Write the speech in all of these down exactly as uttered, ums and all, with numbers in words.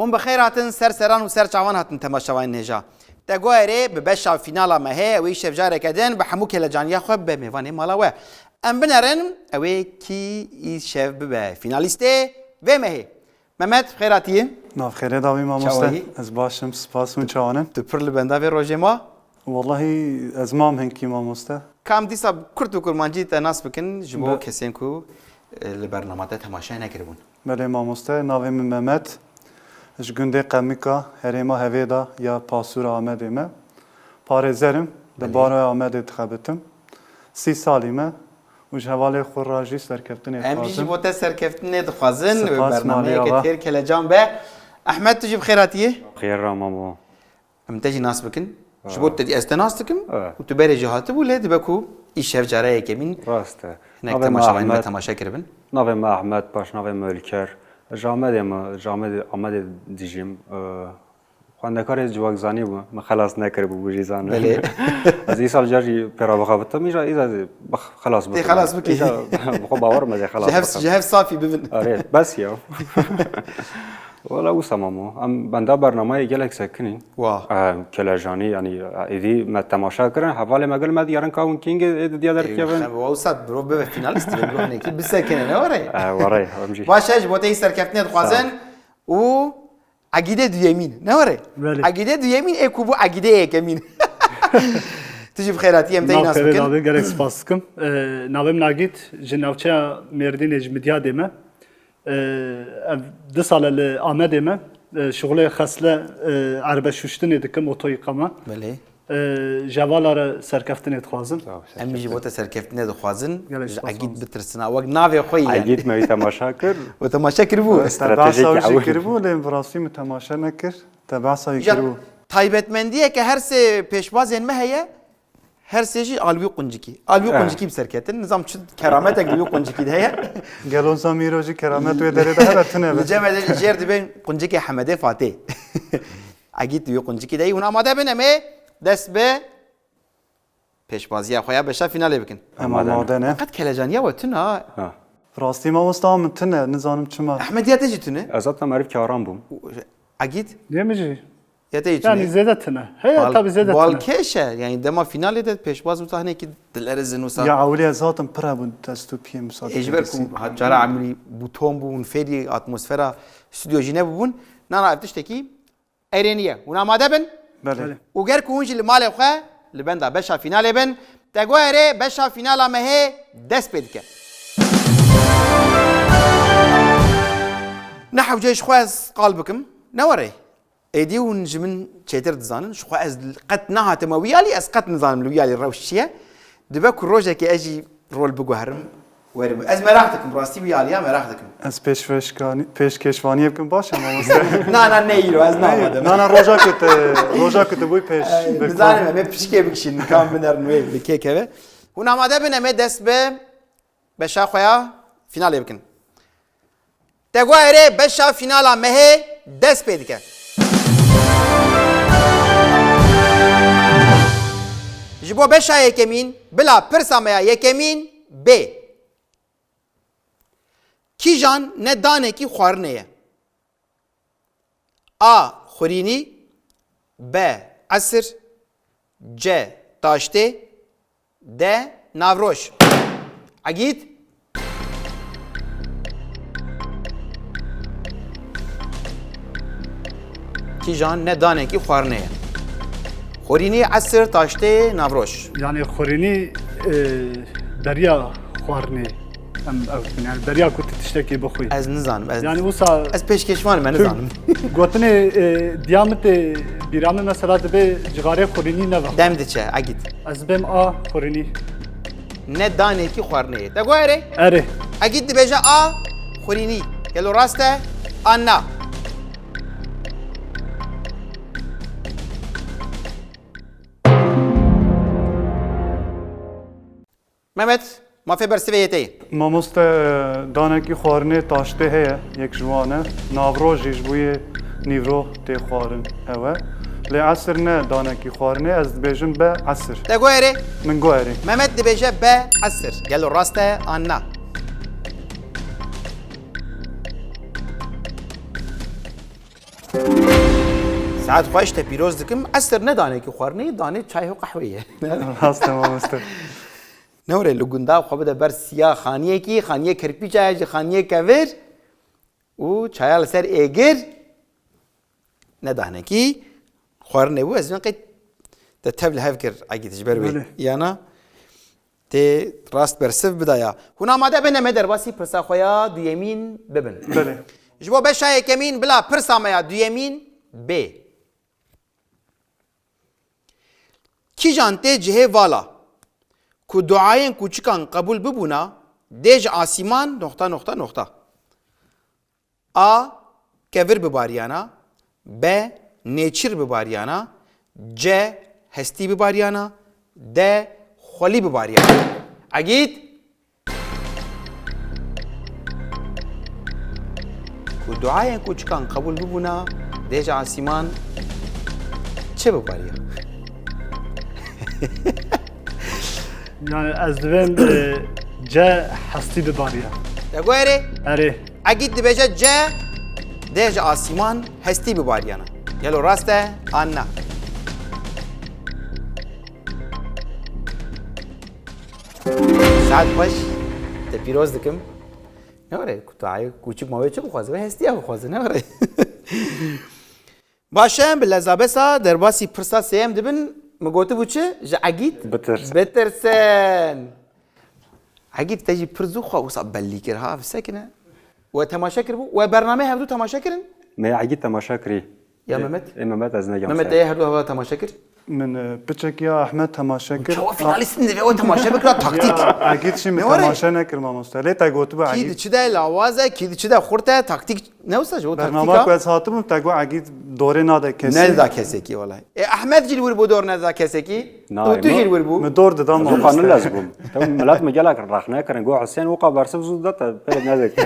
Hûn bi xêr hatin, ser seran û ser çavan hatin temaşevanên hêja. Te guherê bi beşa fînala me heye, ew ê îşev careke din bi hemû kelecaniya xwe bibe mêvanê mala we. Em binerin, ew ê kî îşev bibe fînalîstê vê mehê. Mehmet, bi xêr hatiyî. Nav xêrê dawî mamoste. Çawayî? Ez baş im, spas, hûn çawan in? Tu pir li benda vê rojê ma? Wellahî ez mam hinkî mamoste. Ka em dîsa bi kurt û kurmancî te nas bikin ji bo Be- kesên ku, e, li bernama te temaşe nekiribûn. Belê mamoste, navê min Mehmet. Ji gundê Qemika, herêma Hevêda ya Pasûra Amedê me. Parêzer im, li Belê. Baroya Amedê dixebitim. Sî salî me û ji hevalê xwe re jî serkeftinê Em jî dixwazim. Ji bo te serkeftinê dixwazin. Spas, bernameyeke malî ava. Têr kelecan be. Ehmed, tu jî bi xêr hatiyê. Xêr ra mamo. Em te jî nas bikin. Ji bo te dî ez te nas dikim. Evet. Û tu berê jî hatibû lê dibe ku îşev cara yekemîn Rast e. Hinek Navê me temaşevanên me Ahmet. Temaşe kiribin. Navê me Ahmet, paşnavê me Ülker. Ji Amedê me, ji Amedê, Amedê dijîm. Ee, xwendekarê civakzanî bû. Me xelas nekiribû, bû jî zanî. Belê. Ez îsal car jî pê re bixebitim, îja, îja bix-, xelas Tê bikim. Xelas bikî. Îja bi xwe bawer me zê xelas Ji hev, bikim. Ji hev safî bibin. Arê, bes ya. Wala wisa mamo. Em benda bernameyê gelek sekinîn. Wa. Em kelejanî, yanî, êdî me temaşe kirin, hevalê me gel me diyar in ka hûn kîngê ê didiya derkevin. Ê, wa wisa biro bibe fînalîst, bibe biro hinekî bisekine, ne were? E, were, em jî. Baş e, ji bo te yî serkeftinê dixwazin. Sağ ol. Û Egîdê duyemîn, ne were? Belê. Egîdê duyemîn ê ku bû Egîdê yekemîn. Tu jî bi xêr hatî, em te yî nas bikin. Nav xêrê dawî, gelek spas dikim. E, navê min Agîd, ji navçeya Mêrdînê, ji Midyadê me. Ev du sal e li Amedê me. E, şixulê xesle, e, erbe şuştinê dikim, oto yıkama. Belê. E, ji hevala re serkeftinê dixwazim. Sağ ol, Em jî ji bo te serkeftinê dixwazim. Gelek Ji spas Egîd olsun. Bitirsin. Ha, wek navê xwe yî yani. Egîd me wî temaşa kir. We temaşa kiribû. Te Stratejik behsa wî jî ew. Kiribû, lê bi rastî min temaşe nekir. Te behsa wî Îja kiribû. Taybetmendiyeke her sê pêşbazên me heye. Her sê jî alwî quncikî. Alwî Eh. Quncikî bi ser ketin. Nizam çi kerametek li wî quncikî de heye. Gelo Zamîro jî keramet wê derê de hebe tune be. Li cem de jêr dibên quncikê Hemedê Fatê. Egîd li wî quncikî de yî. Hûn amade bin, em ê dest bi pêşbaziya xwe ya beşa fînalê bikin. Em amade ne. Qet kelecaniya we tune ha. Ha. Rastî mamosta min tune, nizanim çima. Ehmediya te jî tune. Ez zaten merivkî aram bûm. Egîd? Yê min jî. Ya te yî tune. Yani zêde tune. He, Bal-, tabii zêde tune. Balkêş e. Yani dema finalê de pêşbaz wisa hinekî dilerizin wisa. Ya ewilî ez hatim pir hebûn dest û piyê misafir. Ê, ji ber ku hat cara emrî bûton bû, hûn fêrî atmosfera stûdyo jî nebûbûn. Nana ev tiştekî erênî ye. Hûn amade bin? Belê. Belê. Û ger ku hûn jî li malê xwe li benda beşa fînalê bin, te guherê beşa fînala mehê dest pê dike. Ne hewce ji xwe ez qal bikim, ne were. Êdî hûn ji min çêtir dizanin, ji xwe ez qet nehatime wî alî, ez qet nizanim li wî alî rewş çi ye. Dibe ku rojekê ez jî rol biguherim, werim. Ez meraq dikim, rastî wî aliya meraq dikim. Ez pêşveşkanî-, pêşkêşvaniyê bikim, baş e mamoste? Na, na, ne îro, ez Ne, namadim. Na, na, roja ku te, roja ku te bûy pêş Ey, bikim. Bizanim, em ê pişikê bikişînin, kam binerin wê li kê keve. Hûn amade bin, em ê dest bi beşa xwe ya fînalê bikin. Te guherê beşa fînala mehê dest pê dike. Ji bo beşa yekemîn, bila pirsa me ya yekemîn bê. Kîjan ne danekî xwarinê ye? A. Xurînî. B. Esir. C. Taştê. D. Navroj. Egîd. Kîjan ne danekî xwarinê ye? Xurînî, esir, taştê, navroj. Yani xurînî, e, beriya xwarinê. Em ev, yani beriya ku tu tiştekî bixwî. Ez nizanim, ez Yani wisa Ez pêşkêşvan im, ez tu nizanim. Gotinê, e, diya min tê bîra min mesela dibe cixarê xurînî neva. Dem diçe, Egîd. Ez bêm A xurînî. Ne danekî xwarinê ye. Te guherê? Erê. Egîd dibêje A xurînî. Gelo rast e? An na? Mehmet, mafê bersivê yê te ye. Mamoste, danekî xwarinê taştê heye, yek ji wan e. Navroj jî ji bo yê nîvro tê xwarin ew e. Lê esir ne danekî xwarinê, ez dibêjim be esir. Te guherê? Min guherî. Mehmet dibêje be esir. Gelo rast e an na? Saet xweş, te pîroz dikim. Esr ne danekî xwarinê, danê çay û qehwê ye. Rast e mamoste. Ne were li gunda xwe bide ber siya xaniyekî, xaniyê kirpîça ye, ji xaniyê kevir û çaya li ser êgir. Ne danekî xwarinê bû, ez vên qey te tev li hev kir, Egîd, ji ber wê. Belê. Yana tê rast bersiv bidaya. Hûn amade bin, em ê derbasî pirsa xwe ya duyemîn bibin. Belê. Ji bo beşa yekemîn bila pirsa me ya duyemîn bê. Kîjan tê cihê vala ku duayên kûçikan qebûl bibûna, dê ji asîman noxta noxta noxta. A. Kevir bibariyana. B. Nêçîr bibariyana. C. Hestî bibariyana. D. Xwelî bibariyana. Egîd. Ku duayên kûçikan qebûl bibûna, dê ji asîman çi bibariya? Yani ez divêm, e, C hestî bibariya. Te got erê? Erê. Egîd dibêje C, dê ji asîman hestî bibariyana. Gelo rast e an na? Saet xweş, te pîroz dikim. Ne were, ku tu ayê kûçik ma wê çi bixwaze? Wê hestiya bixwaze, ne were? Baş e, em bi lezabesa derbasî pirsa sêyem dibin. Min gotibû çi? Ji Egîd? Bitirsin. Bitirsin. Egîd, te jî pir zû xwe wisa bellî kir, ha, bisekine. We temaşe kiribû? We bernameyê hevdû temaşe kirin? Me Egîd temaşe kirî. Ya Ê, Mehmet? Ê Mehmet, ez negam Mehmet, ser. Te yê hevdû heva temaşe kir? Min, e, piçek ya Ehmed temaşe kir. Çawa finalîst min divê we temaşe bikira, taktîk. Ya, Egîd jî min Ne were? Temaşe nekir mamoste. Lê te gotibû Kî Egîd. Di çi de lawaze, kî di çi de xurt e, taktîk ne wisa ji bo Bernama taktika? Ku ez hatibûm, te got Egîd dorê nade kesî. Neda kesekî wala. E, Ehmed jî li wir bû dor neda kesekî. Na, Tu, tu jî li wir bû. Min dor dida mamoste. Ez wî qanûn lez bûm. Te milet min gelek rexne kirin. Got Husên wî qas bersiv zû da te pê nedekir.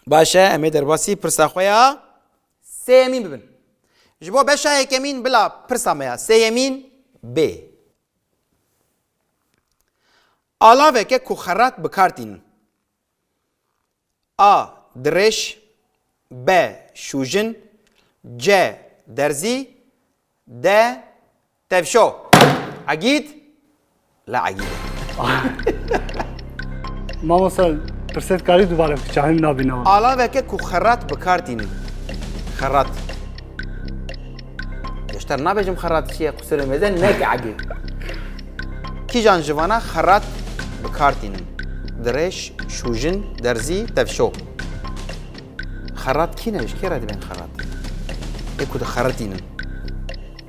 Baş e, em ê derbasî pirsa xwe ya sêyemîn bibin. Ji bo beşa yekemîn bila pirsa me ya sêyemîn bê. Alaveke ku xerat bi kar tînin. A. Dirêj. B. Şûjin. C. Derzî. D. Tevşo. Egîd. La Egîd. Mamosta, pirsê dikarî dubare bikî, çavê min nabîne wan. Alaveke ku xerat bi kar tînin. Xerat. Geşter nabêjim xerat çi ye, qusirê mêze neke Egîd. Kîjan ji vana xerat bi kar tînin? Dirêj, şûjin, derzî, tevşo. Xerat kî ne? Ji kê re dibên xerat? Ê ku dixeritînin.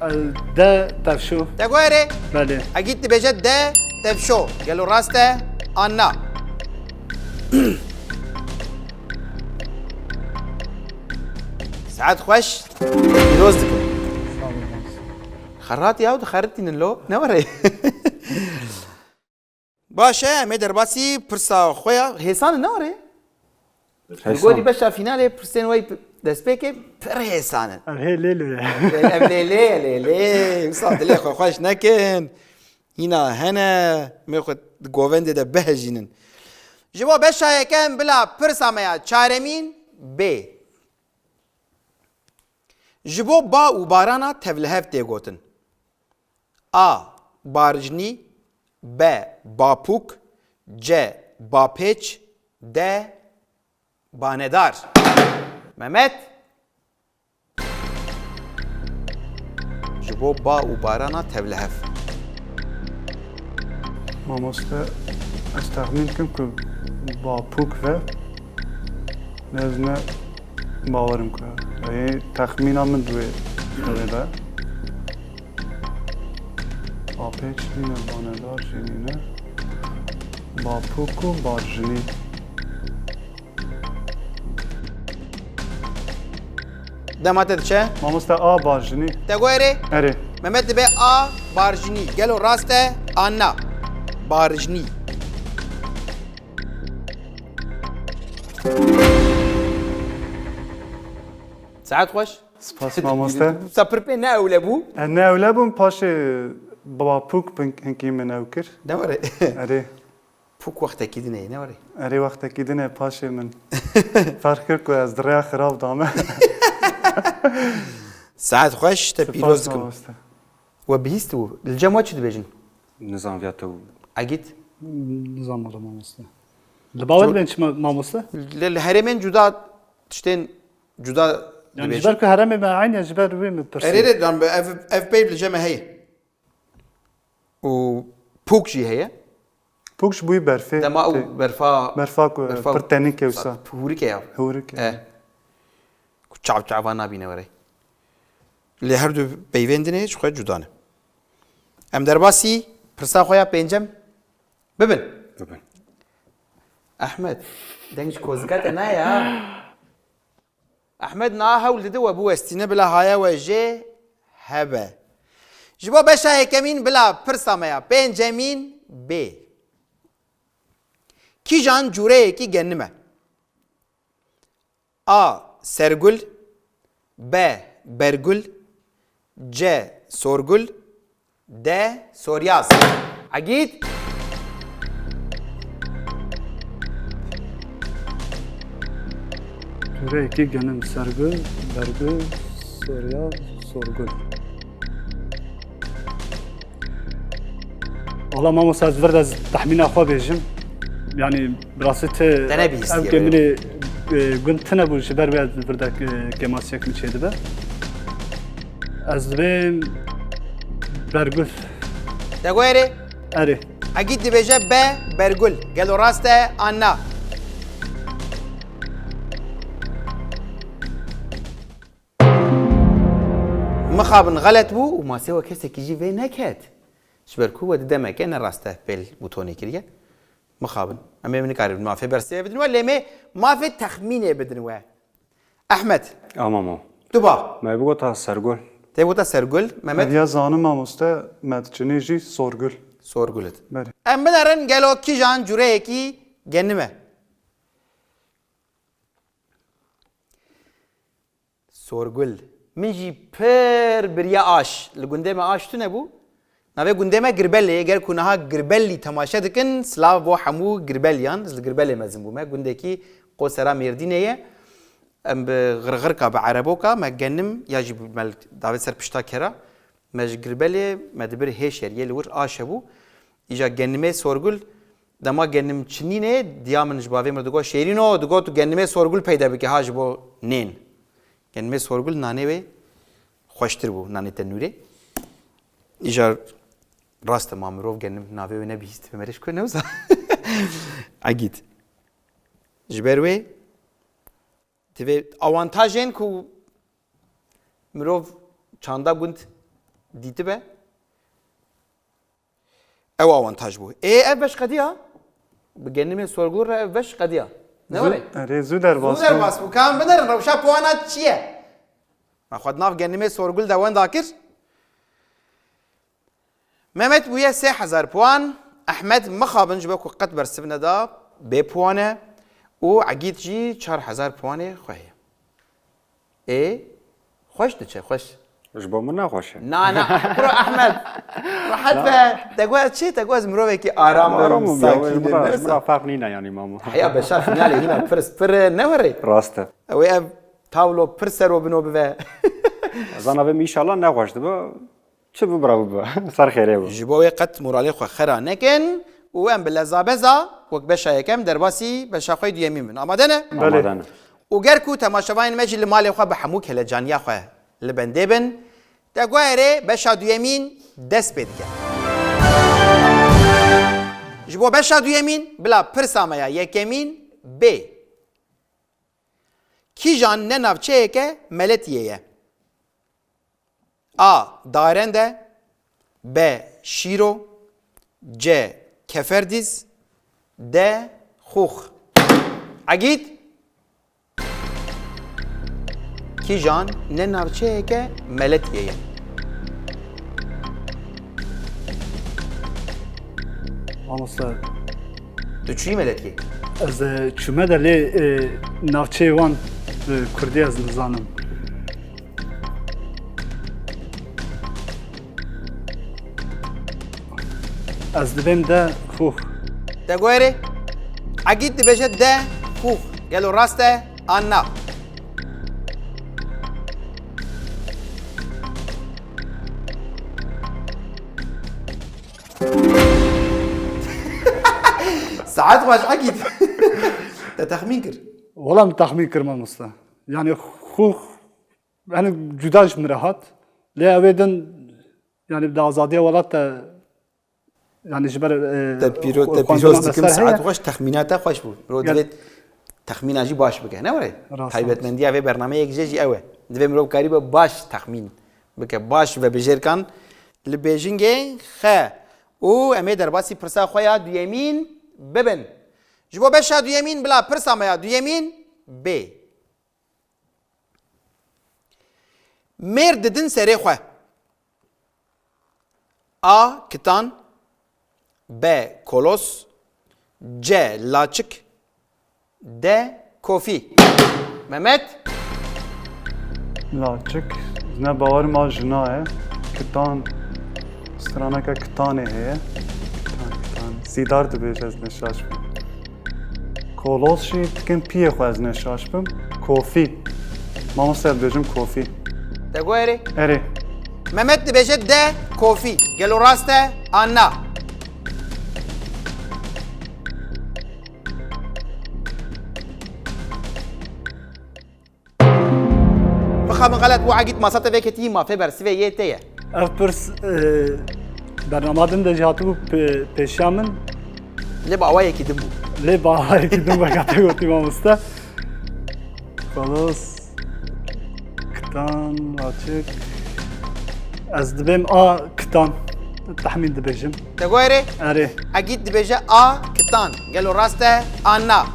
El de tevşo. Te got erê? Belê. Egîd dibêje de tevşo. Gelo rast e an na? Saet xweş. Pîroz dikim. Sağ olun. Xerat ya dixeritînin lo. Ne were? Baş e, em ê derbasî pirsa xwe ya hêsan in, ne were? Hêsan. Li gorî beşa fînalê pirsên we destpêkê pir hêsan in. Ev hê lê lê ye. Ev lê lê ye, lê lê. Wisa dilê xwe xweş nekin. Hîna hene, mê xwe di govendê de bihejînin. Ji bo beşa yekem bila pirsa me ya çaremîn bê. Ji bo ba û barana tevlihev tê gotin. A. Barjnî. B. Bapûk. C. Bapêç. D. Banedar. Mehmet. Ji bo ba û barana tevlihev. Mamoste, ez texmîn dikim ku bapûk ve, lê ez ne bawerim ku, ê, texmîna min di wê tevê de. Bapêç nîne, banedar jî nîne. Bapûk û barjinî. Dema te diçe? Mamoste, A barjinî. Te got erê? Erê. Mehmet dibe A barjinî. Gelo rast e an na? Barjinî. Saet xweş. Spas mamoste. Wisa pir pê ne ewle bû? E, ne ewle bûm, paşê bapûk pin-, hinkî min ew kir. Ne were? Erê. Pûk wextekî din e, ne were? Erê, wextekî din e, paşê min ferq kir ku ez di rêya xirab dame. Saet xweş, te pîroz dikim. Mamoste. We bihîstibû. Li cem we çi dibêjin? Nizam viya te û Egît? Nizam wala mamoste. Li bawer ben çi ma-, mamoste? Li, li herêmên cuda tiştên cuda Yani dibêjin. Ji ber ku herêmê me eyn e, ji ber wê min pirsî. Erê, erê, lan ev, ev peyv li cem me heye. Û pûk jî heye. Pûk ji bo berfê. Dema ew tê. Berfa, berfa ku berfa pir tenike wisa. Hûrike ya. Hûrike. E. Ku çav çava nabîne were. Lê her du peyvên din ê ji xwe cuda ne. Em derbasî pirsa xwe ya pêncem bibin. Bibin. Ehmed, deng ji kozika te nayê ha. Ehmed niha hewl dide we biwestîne, bila haya we jê hebe. Ji bo beşa yekemîn bila pirsa me ya pêncemîn bê. Kîjan cûreyekî genim e? A. Sergul. B. Bergul. C. Sorgul. D. Soryaz. Egît. Cûreyekî genim, sergul, bergul, soryaz, sorgul. Wala mamosta, ez vir de ez tehmîna xwe bêjim. Yani, bi rastî te... Te nebihîstiye ev ke min ê, e, gund tune bû, ji ber wê ez vir de, e, kêmasiyek min çêdibe. Ez dibêm Bergul. Te got erê? Erê. Egît dibêje B, Bergul. Gelo rast e an na? Mixabin xelet bû û masê we kesekî jî vê neket. Ji ber ku we di demeke ne rast e pêl bûtonê kiriye. Mixabin. Em ê nikarin mafê bersivê bidin we, lê em ê mafê texmînê bidin we. Ehmed. Ama mo. Tu ba. Me bigota Sergul. Te bigota Sergul, Mehmet? Hediya zanim mamoste, me diçinê jî Sorgul. Sorgul it. Belê. Em binerin gelo kîjan cûreyekî genim e. Sorgul. Min jî pir biriya aş. Li gundê me aş tune bû. Navê gundê me Girbelê ye. Ger ku niha Girbelî temaşe dikin, silav bo hemû Girbeliyan. Ez li Girbelê mezin bûme. Gundekî Qosera Mêrdînê ye. Em bi xirxirka, bi ereboka me genim ya jî me davê ser pişta kera. Me ji Girbelê, me dibir Hêşeriyê, li wir aş hebû. Îja genimê Sorgul, dema genim çinînê, diya min ji bavê min digot, "Şêrîno," digot, "tu genimê Sorgul peyde bike ha ji bo nên." Genimê Sorgul nanê wê xweştir bû, nanê tenûrê. Îja rast e, ma mirov genim navê wê nebihîstibe, me rê ji ku newza. Egît. Ji ber wê, divê awantajên ku mirov çanda gund dîtibe, ew awantaj bû. Ê, ev beş qediya. Bi genimê Sorgul re ev beş qediya. Ne were? Zû, erê, zû derbas bû. Zû derbas bû. Ka em binerin rewşa puana çi ye? Me xwe di nav genimê Sorgul de wenda kir. Mehmet bûye sê hezar puan, Ehmed mixabin ji bo ku qet bersiv neda, bê puan e û Egît jî çar hezar puanê xwe heye. Ê, xweş diçe, xweş. Ji bo min ne xweş e. Na, na, kuro Ehmed, rehet be. Te got ez çi? Te got ez mirovekî aram im, aram im, ya, sakîn im, min re, ji min re ferq nîne yanî, mamo. Heya beşa finalê hîna pir, pir ne were. Rast e. Ew ê ev tablo pir sero bino bibe. Ez ana vê min înşallah ne xweş dibe. Çi bibe bira bibe. Ser xêrê be. Ji bo wê qet moralê xwe xera nekin û em bi leza beza wek beşa yekem derbasî beşa xwe yê duyemîn bin. Amade ne? Belê. Amade ne. Û ger ku temaşevanên me jî li malê xwe bi hemû kelecaniya xwe li bendê bin, te guherê beşa duyemîn dest pê dike. Ji bo beşa duyemîn bila pirsa me ya yekemîn bê. Kîjan ne navçeyeke Meletiyê ye? A. Darende. B. Şîro. C. Keferdîz. D. Xûx. Egîd. Kîjan ne navçeyeke Meletiyê ye? Mamoste. Tu çûyî Meletiyê? Ez, e, çûme de lê, e, navçeyê wan, e, kurdî ez nizanim. Ez dibêm de Xûx. Te guherê? Egîd dibêje de Xûx. Gelo rast e an na? Saet xweş Egîd. Te texmîn kir. Wala min texmîn kir mamoste. Yani xwe, yani cuda ji min re hat. Lê ew ê din, yani di azadiya welat de, yani ji ber, e, Te pîro-, xwe-, te xwendina pîroz me dikim, ser saet heye. Xweş, texmîna te xweş bû. Miro Gel- divê texmîna jî baş bike. Ne were? Rast, Taybetmendiya vê bernameyê yek jê jî ew e. Divê mirov karibe baş texmîn bike. Baş ve bijêrkan li bêjingê xe. Û em ê derbasî pirsa xwe ya duyemîn bibin. Ji bo beşa duyemîn bila pirsa me ya duyemîn bê. Mêr didin serê xwe. A. Kitan. B. Kolos. C. Laçik. D. Kofî. Mehmet. Laçik. Ne bawer ma jina ye. Kitan. Straneke kitanê heye. Kitan, kitan. Sîdar dibêje, ez ne şaş bim. Kolos jî dikin piyê xwe, ez ne şaş bim. Kofî. Mamoste, ez dibêjim kofî. Te got erê? Erê. Mehmet dibêje D. Kofî. Gelo rast e an na? Mixabin xelet bû, Egîd, masa te veketî, mafê bersivê yê te ye. Ev pirs, e, bernama din de jî hatibû pe-, pêşiya min. Lê bi awayekî din bû. Lê bi awayekî din weka te gotî mamoste. Xelas. Kitan, açik. Ez dibêm A. Kitan. Tehmîn dibêjim. Te got erê? Erê. Egîd dibêje A. Kitan. Gelo rast e an na?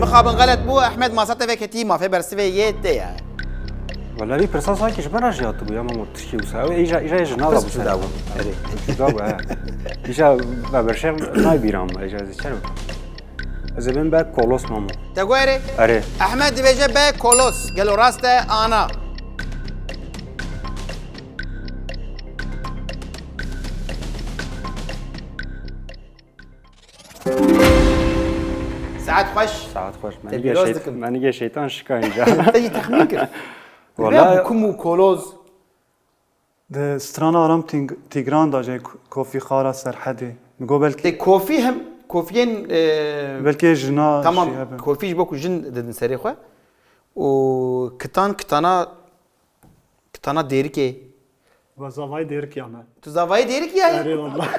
Mixabin xelet bû, Ehmed, masa te veketî, mafê bersivê yê te ye. Wala vî pirsa sankî ji me re jî hatibû ya, mamo, tişkî wisa. Ew îja, îja ji nava Pirs bû cuda ser. Bû. Erê. Cuda bû, he. Îja me berşer nayê bîra min, îja ez ê çer bim. Ez ê bêm be Kolos, mamo. Te got erê? Erê. Ehmed dibêje be Kolos. Gelo rast e an na? Saet xweş. Saet xweş. Te pîroz dikim. Menîgê şeytan şika înca. Te jî texmîn kir. Wala. Bi kum û koloz. Di strana Aram Ting-, Tigran da jê ko-, kofî xara Serhedê. Mi got belkî Te kofî hem, kofiyên, e, belkî jina tamam, jî hebe. Kofî ji bo ku jin didin serê xwe. Û kitan, kitana, kitana Dêrikê. Ve zavayê Dêrikê ya me. Tu zavayê Dêrikê ya? Erê wallah.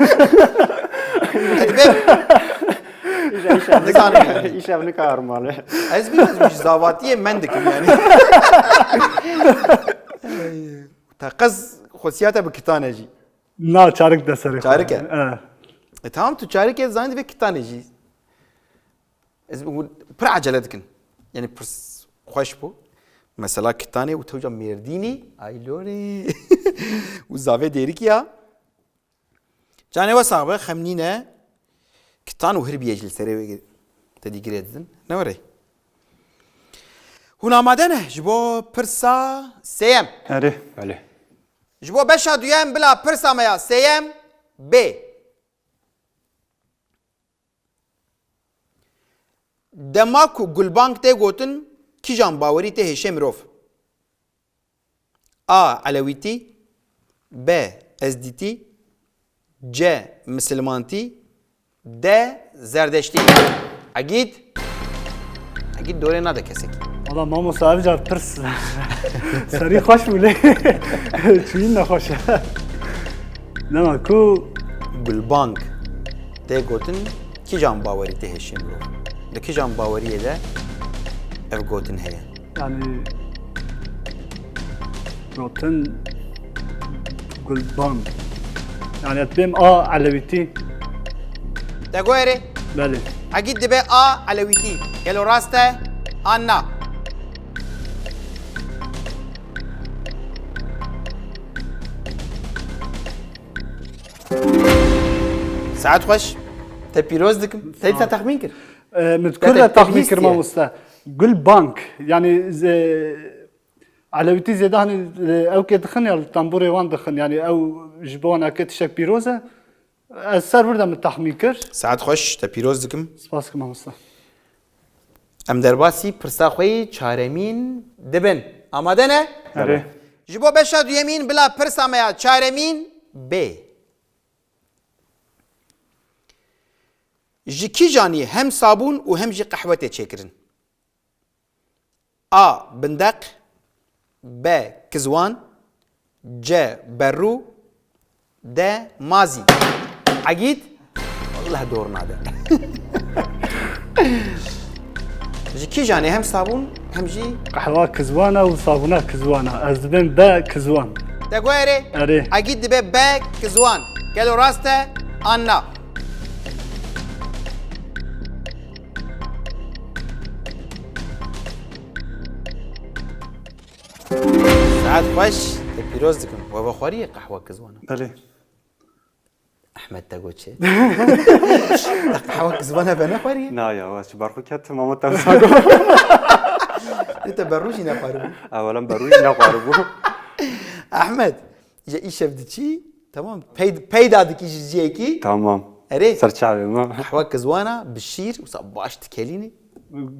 Dizanim yani. Îşev nikarim malê. Ez bilmez ji zavatiyê men dikim yani. Te qez xwesiyate bi kitane jî. Na, çarik de serê xwe. Çarik e? E. E, tamam, tu çarik e, zanî divê kitane jî. Ez hûn pir acele dikin. Yani pirs xweş bû. Mesela kitanê û tewca Mêrdînî, ay lorê. Û zavê Dêrikî ya. Canê we sax be, xem nîne. Kitan û hirbiyê jî li serê wê te dî girê didin. Ne were? Hûn amade ne ji bo pirsa sêyem? Erê. Belê. Ji bo beşa duyem bila pirsa me ya sêyem bê. Dema ku gulbang tê gotin, kîjan bawerî tê hêşê mirov? A. Elewîtî. B. Ezdîtî. C. Misilmantî. D. Zerdeştî. Egîd. Egîd dorê nade kesekî. Valla mamosta, ev car pirs serî xweş bû lê çûyîn nexweş e. Dema ku gulbang tê gotin, kîjan bawerî tê hêşê mirov? Li kîjan baweriyê de ev gotin heye? Yani gotin gulbang. Yani ez bêm A. Elewîtî. Te got erê? Belê. Egîd dibe A. Elewîtî. Gelo rast e an na? Saet xweş. Te pîroz dikim. Te dîsa texmîn kir? E, min Te, kur te, de te texmîn bihîstiye. Kir mamoste. Gulbang. Yani ze-, Elewîtî zêde hani, e, ew kê dixin ya li tembûrê wan dixin. Yani ew ji bo wan eke tiştek pîroz e. Ez ser vir de min texmîn kir. Saet xweş, te pîroz dikim. Spas dikim mamoste. Em derbasî pirsa xwe yî çaremîn dibin. Amade ne? Erê. Ji bo beşa duyemîn bila pirsa me ya çaremîn bê. Ji kîjanî hem sabûn û hem jî qehwe tê çêkirin? A. Bindeq. B. Kizwan. C. Berrû. D. Mazî. Egîd? Wallah dor nade. Ji kîjanê hem sabûn hem jî Qehwa kizwana û sabûna kizwana. Ez dibêm B kizwan. Te guherê? Erê. Egîd dibe B kizwan. Gelo rast e an na? Saet xweş, te pîroz dikim. We vexwariyê qehwa kizwana? Belê. Ehmed te got çi? Te qehwa kizwana venexwariyê? Na ya, we çi berxwe ket, mama te wisa got. Te berrû jî nexwaribû. Ewelan berrû jî nexwaribû. Ehmed, ji îşev diçî, tamam, pey-, peyda dikî ji ciyekî. Tamam. Erê. Ser çavê me. Qehwa kizwana bi şîr, wisa baş dikelînî.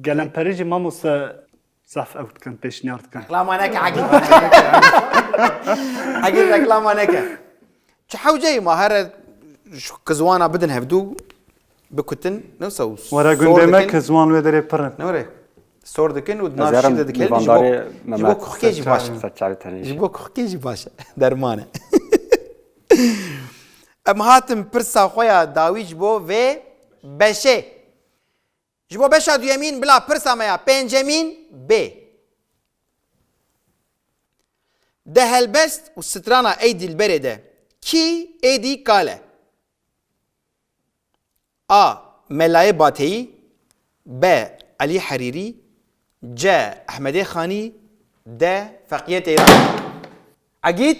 Gelemperê jî mamoste zaf ew dikin, pêşniyar dikin. Reklama neke Egîd. Egîd reklama neke. Çi hewceyî ma here ji kizwana bidin hevdû bikutin, ne wisa û Were sor gundê me dikin. Kizwan wê derê pir in. Ne were? Sor dikin û di Ez nav yarim şîr de dikelin ji bo, mîvandarê ji bo Mehmet. Kuxkê jî baş e. Ser çavê tenê jî. Ji bo kuxkê jî baş e. Derman e. Em hatin pirsa xwe ya dawî ji bo vê beşê. Ji bo beşa duyemîn bila pirsa me ya pêncemîn bê. Di helbest û strana Ey Dilberê de kî êdî kal e? A. Melayê Bateyî. B. Elî Herîrî. C. Ehmedê Xanî. D. Feqiyê Teyran. Egîd?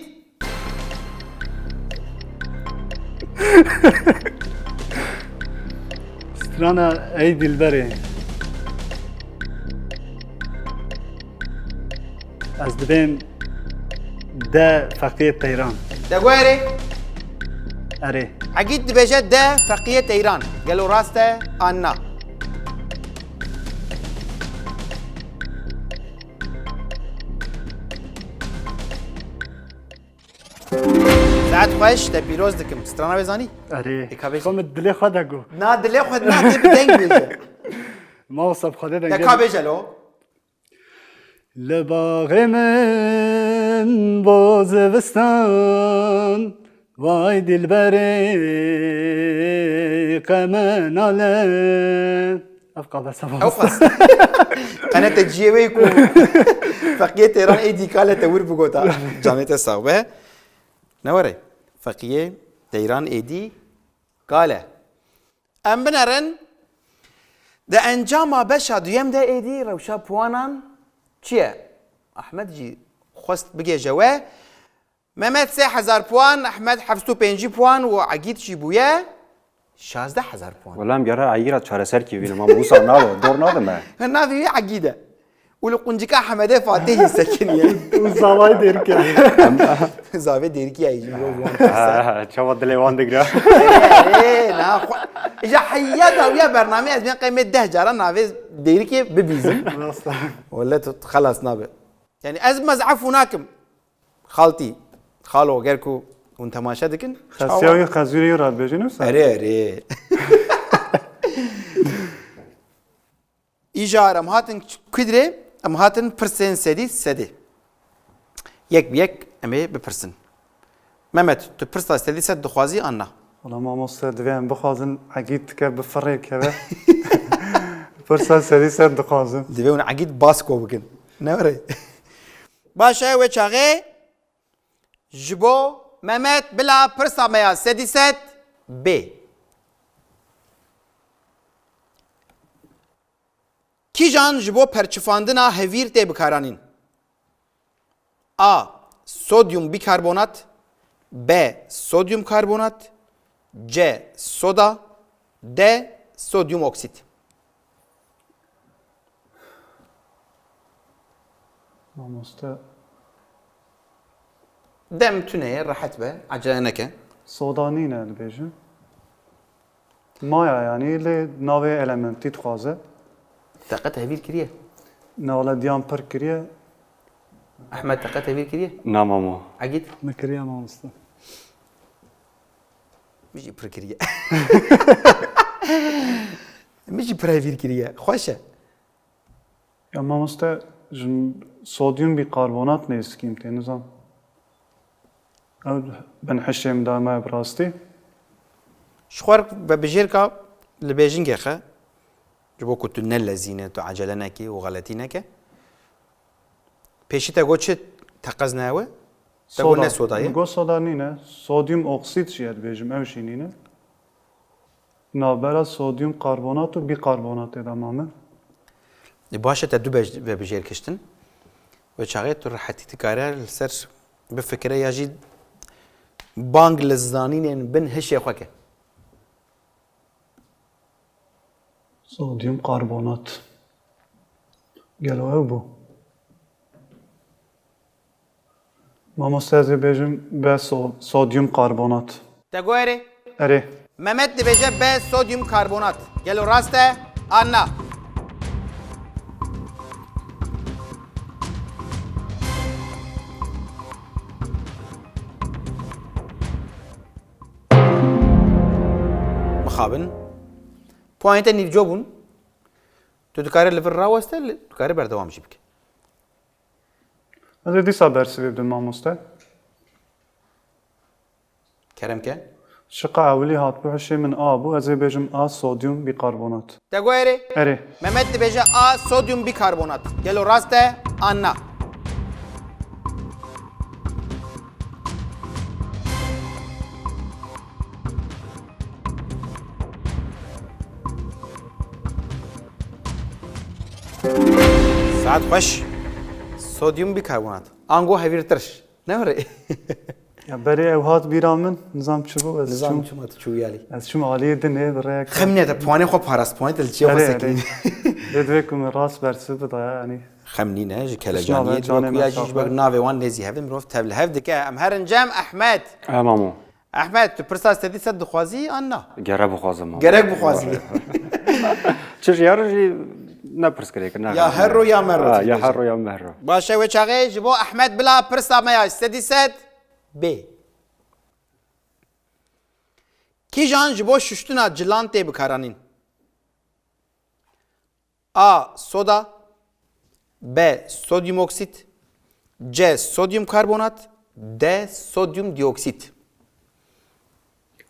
Strana Ey Dilberê. Ez dibêm D. Feqiyê Teyran. Te guherê? Erê. Egîd dibêje D. Feqiyê Teyran. Gelo rast e an na? Saet xweş, te pîroz dikim. Strana wê zanî? Erê. Ê, ka bêje. Xwe min dilê xwe de got. Na, dilê xwe na, tê bi deng bêje. Ma wisa bi Xwedê dengê. Te ka bêje lo? Li baxê min bo zivistan, vay dilberê qe min nale. Ev qavesa Ew mamoste. Qas. Qene te ciyê wê ku Feqiyê Teyran êdî kale te wir bigota. Canê te sax be. Ne were? Feqiyê Teyran êdî kale. Em binerin. Di encama beşa duyem de êdî rewşa puanan çi ye? Ehmed jî xwest bigêje we. Mehmet sê hezar puan, Ehmed heft û pêncî puan û Egîd jî bûye şazdeh hezar puan. Wela em gere Egîd re çareser kî bînim, ama wisa nado, dor nade me. Navê wî Egîd e. Û li quncika Hemedê Fatihî sekiniye. Û zavayê Dêrikê. Zavê Dêrikî ye jî, yo, wan Ha, ha, çawa dilê wan digre. Ê, na, xwe-, ji heya dawiya bernameyê ez bên qey me deh cara navê Dêrikê bibîzim. Rast e. Wele tu xelas nabe. Yani ez bime ez efû nakim. Xaltî, xalo, ger ku hûn temaşe dikin, Xesiya çawa? Wî xezûrê wî re dibêjin wisa? Erê, erê. Îcar em hatin kudirê, em hatin pirsên sedî sedê. Yek bi yek em ê bipirsin. Mehmet, tu pirsa sedî sed dixwazî an na? Wala mamoste, divê em bixwazin Egîd dike bifirê keve. Pirsa sedî sed dixwazim. Divê hûn Egîd basko bikin. Ne were? Baş e, wê çaxê ji bo Mehmet bila pirsa me ya sedî sed bê. Kîjan ji bo perçifandina hevîr tê bikaranîn? A. Sodyum bikarbonat. B. Sodyum karbonat. C. Soda. D. Sodyum oksit. Mamoste. Dem tune ye, rehet be, acele neke. Soda nîne dibêjin. Maya yanî lê navê elementî dixwaze. Te qet hevîr kiriye? Ne wele diyan pir kiriye. Ehmed, te qet vîr kiriye? Na mamo. Egîd? Min kiriye mamoste. Min jî pir kiriye. Min jî pir vîr kiriye. Xweş e. Ya mamoste, ji sodyum bîkarbonat nêzikîm tê nizam. Ew bin hişê min da me bi rastî. Ji xwe ve bijêrka li bêjingê xe, ji bo ku tu nelezîne, tu ecele nekî û xeletî neke. Pêşî te got çi teqez ne ew e? Te got ne soda ye? Min got soda nîne. Sodyum oksîd jî ez dibêjim, ew jî nîne. Navbera sodyum karbonat û bîkarbonatê de mame. E, baş e, te du bej-, vebijêr kiştin. Wê çaxê tu rehetî dikare li ser bifikire ya jî bang li zanînên bin hişê xwe ke. Sodyum karbonat. Gelo ew bû? Mamoste, ez ê bêjim B so-, sodyum karbonat. Te got erê? Erê. Mehmet dibêje B sodyum karbonat. Gelo rast e an na? Mixabin. Puanê te nîvco bûn. Tu dikarî li vir raweste, li-, dikarî berdewam jî bike. Ez ê dîsa bersivê bidim mamoste. Kerem ke. Şiqa ewilî hatibû hişê min A bû, ez ê bêjim A sodyum bîkarbonat. Te got erê? Erê. Mehmet dibêje A sodyum bîkarbonat. Gelo rast e an na? Saet xweş. Sodyum bîkarbonat. Ango hevîr tirş. Ne were? Ya berê ew hat bîra min, nizam çi bû, ez Nizam çûm, çima tu çûyî alî? Ez çûm aliyê dinê, bi rêyek Xem nîne te puanê xwe parast, puanê te li çiya xwe Erê, sekî. Erê. Lê divê ku min rast bersiv bida, yanî. Xem nîne, ji Pisma kelecaniyê be, canê me dibe ku ya jî sax ji ber be. Navê wan nêzî hev de mirov tev li hev dike. Em herin cem Ehmed. He mamo. Ehmed, tu pirsa sedî sed dixwazî an na? Gerek bixwazim mamo. Gerek bixwazî. Çi ji ya jî ne pirsgirêk, ne. Ya herro ya merro Ha, tu ya dibêjî. Herro ya merro. Baş e, wê çaxê ji bo Ehmed bila pirsa me ya sedî sed bê. Kîjan ji bo şuştina cilan tê bikaranîn? A. Soda. B. Sodyum oksit. C. Sodyum karbonat. D. Sodyum dioksit.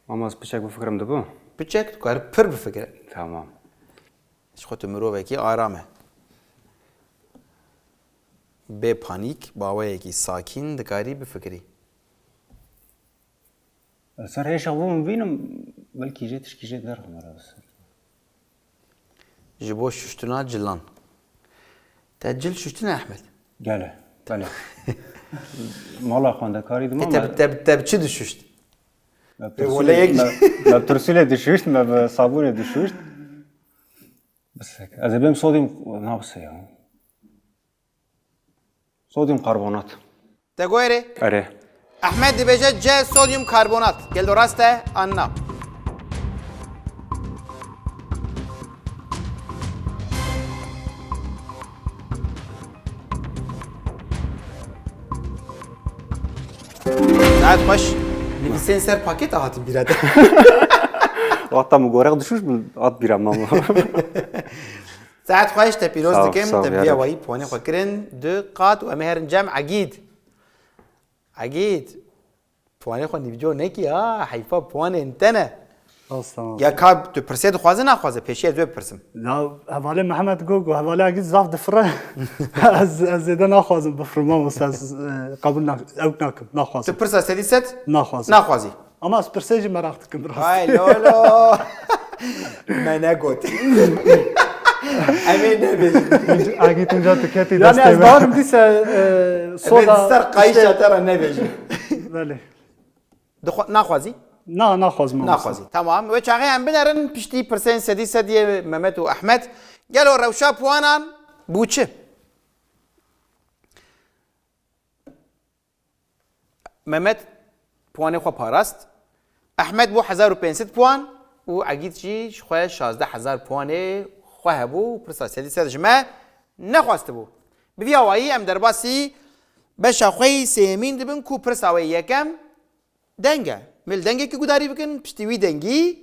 Ama ez piçek bifikirim dibe? Piçek, tu kar pir bifikire. Tamam. Ji xwe tu mirovekî aram e. Bê panîk, bi awayekî sakîn dikarî bifikirî. Li ser hêşa bû min bînim, belkî jê tişkî jê derxime re ser. Ji bo şuştina cilan. Te cil şuştine Ehmed? Gele, belê. Mala xwendekarî dima Ê, te, me te, te bi çi dişuşt? Me Ê, pirsûlê, wele yek me, me pirsûlê dişuşt, me bi sabûnê dişuşt. Bisek. Ez ê bêm sodyum, nabise ya. Sodyum karbonat. Te got erê? Erê. Ehmed dibêje C sodyum karbonat. Gelo rast e an na? Saet xweş. Nivîsên ser pakêta hatin bîra te. Wexta min gorek dişûş min hat bîra mamo. Saet xweş, te pîroz Sağ ol, dikim, sağ ol, te bi vî yarım. Awayî puanê xwe kirin, du qat û em ê herin cem Egîd. Egîd, puanê xwe nîvco nekî ha, heyfa puanên te ne. Rast, tamam. Ya ka tu pirsê dixwaze naxwaze, pêşî ez wê bipirsim. Ya, hevalê Mehmet got, got, hevalê Egîd zaf difire. Ez, ez zêde naxwazim bifirim, mamoste, ez, e, qebûl nak-, ew nakim, naxwazim. Tu pirsa sedî sed Naxwazim. Naxwazî. Ama ez pirsê jî meraq dikim, rast. Ay lolo. Me negot. Em ê nebêjin. Egîd, inca tu ketî Yani destê ez me. Bawerim dîse, e, Em ê soda ser qayîşa işte te re nebêjin. Belê. Dixwa-, naxwazî? Na, naxwazim, mamoste. Naxwazî. Tamam. Wê çaxê em binerin piştî pirsên sedî sed yê Mehmet û Ehmed. Gelo rewşa puanan bû çi? Mehmet puanê xwe parast. Ehmed bû hezar û pênc sed puan û Egîd jî ji xwe şazdeh hezar puanê xwe hebû. Pirsa sedî sed ji me nexwestibû. Bi vî awayî em derbasî Beşa xwe yî sêyemîn dibin ku pirsa wê yekem deng e. Em ê li dengekî gudarî bikin, piştî wî dengî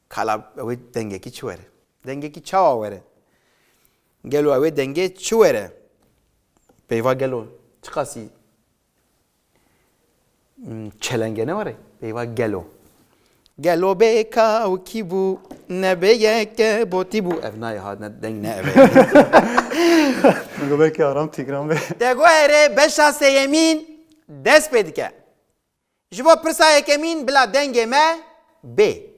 kala ew ê dengekî çi were? Dengekî çawa were? Gelo ew ê dengê çi were? Peyva gelo çiqasî Hmm, çelenge ne were? Peyva gelo. Gelo bê kawkî bû, ne bê yeke botî bû. Ev nayê ha, ne deng ne ev e. Min got belkî Aram Tîgran bê. Te got erê, beşa sêyemîn dest pê dike. Ji bo pirsa yekemîn bila dengê me bê.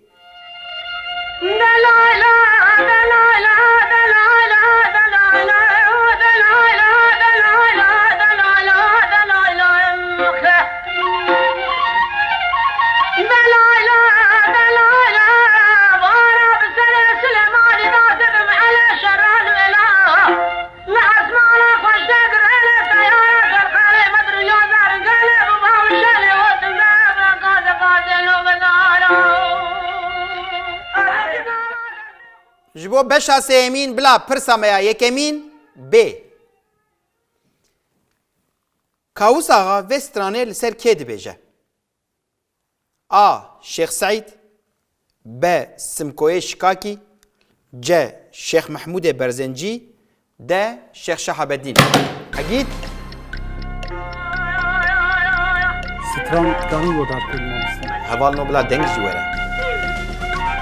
Ji bo beşa sêyemîn bila pirsa me ya yekemîn bê. Kawus Axa vê stranê li ser kê dibêje? A. Şêx Seîd. B. Simkoyê Şikakî. C. Şêx Mehmûdê Berzencî. D. Şêx Şehabedîn. Egîd. Stran kanî bo dar kir mamoste. Heval no bila deng jî were.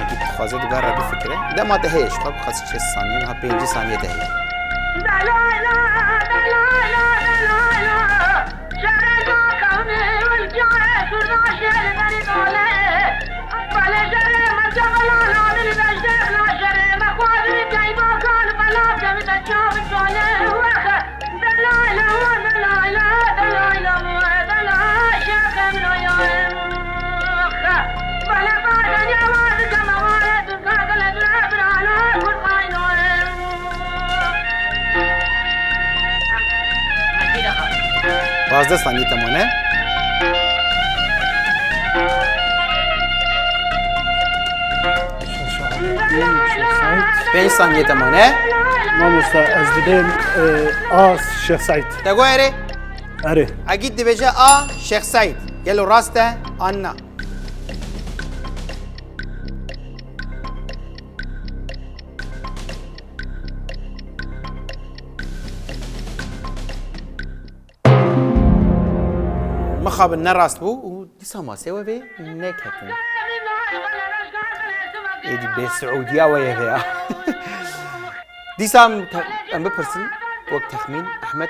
Egîd dixwaze di ber re bifikire. Dema te heye ji xwe bixwazî çil saniye, niha pêncî saniye te heye. Pazdeh saniye te mane. Pênc saniye te mane. Mamoste, ez dibêm, e, A Şêx Seîd. Te got erê? Erê. Egîd dibêje A Şêx Seîd. Gelo rast e an na? Mixabin ne rast bû û dîsa masê we vê neketin. Êdî bê Siûdiya we ye vê ya. Dîsa em te-, em bipirsin, wek texmîn, Ehmed,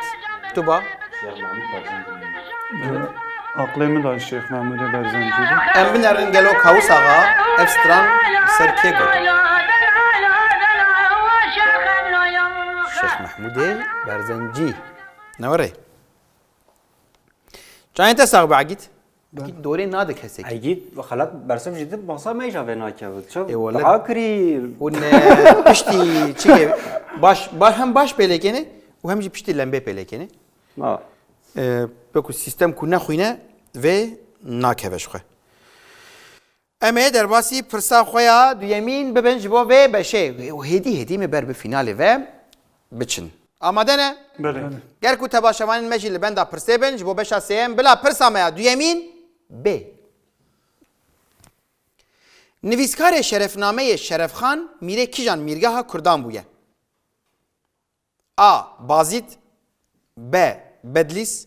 tu ba. Aqlê min da Şêx Mehmûdê Berzencî bû. Em binerin gelo Kawus Axa ev stran li ser kê got? Şêx Mehmûdê Berzencî. Ne were? Çayên te sax be Egîd. Egîd dorê nade kesekî. Egîd xelat bersiv jî di masa me jî vê nakeve. Çav Ê, wele daha kirî. Hûn, e, piştî çi ke baş, ba-, hem baş pêlekêne û hem jî piştî lembê pêlekêne. Ha. E, wekî sîstem ku nexwîne vê nakeve ji xwe. Em ê derbasî pirsa xwe ya duyemîn bibin ji bo vê beşê. Û hêdî hêdî me ber bi fînalê ve biçin. Amade ne? Belê. Ger ku temaşevanên me jî li benda pirsê bin, ji bo beşa sêyem bila pirsa me ya duyemîn bê. Nivîskarê şerefnameyê Şerefxan mîrê kîjan mîrgeha Kurdan bûye? A. Bazîd. B. Bedlîs.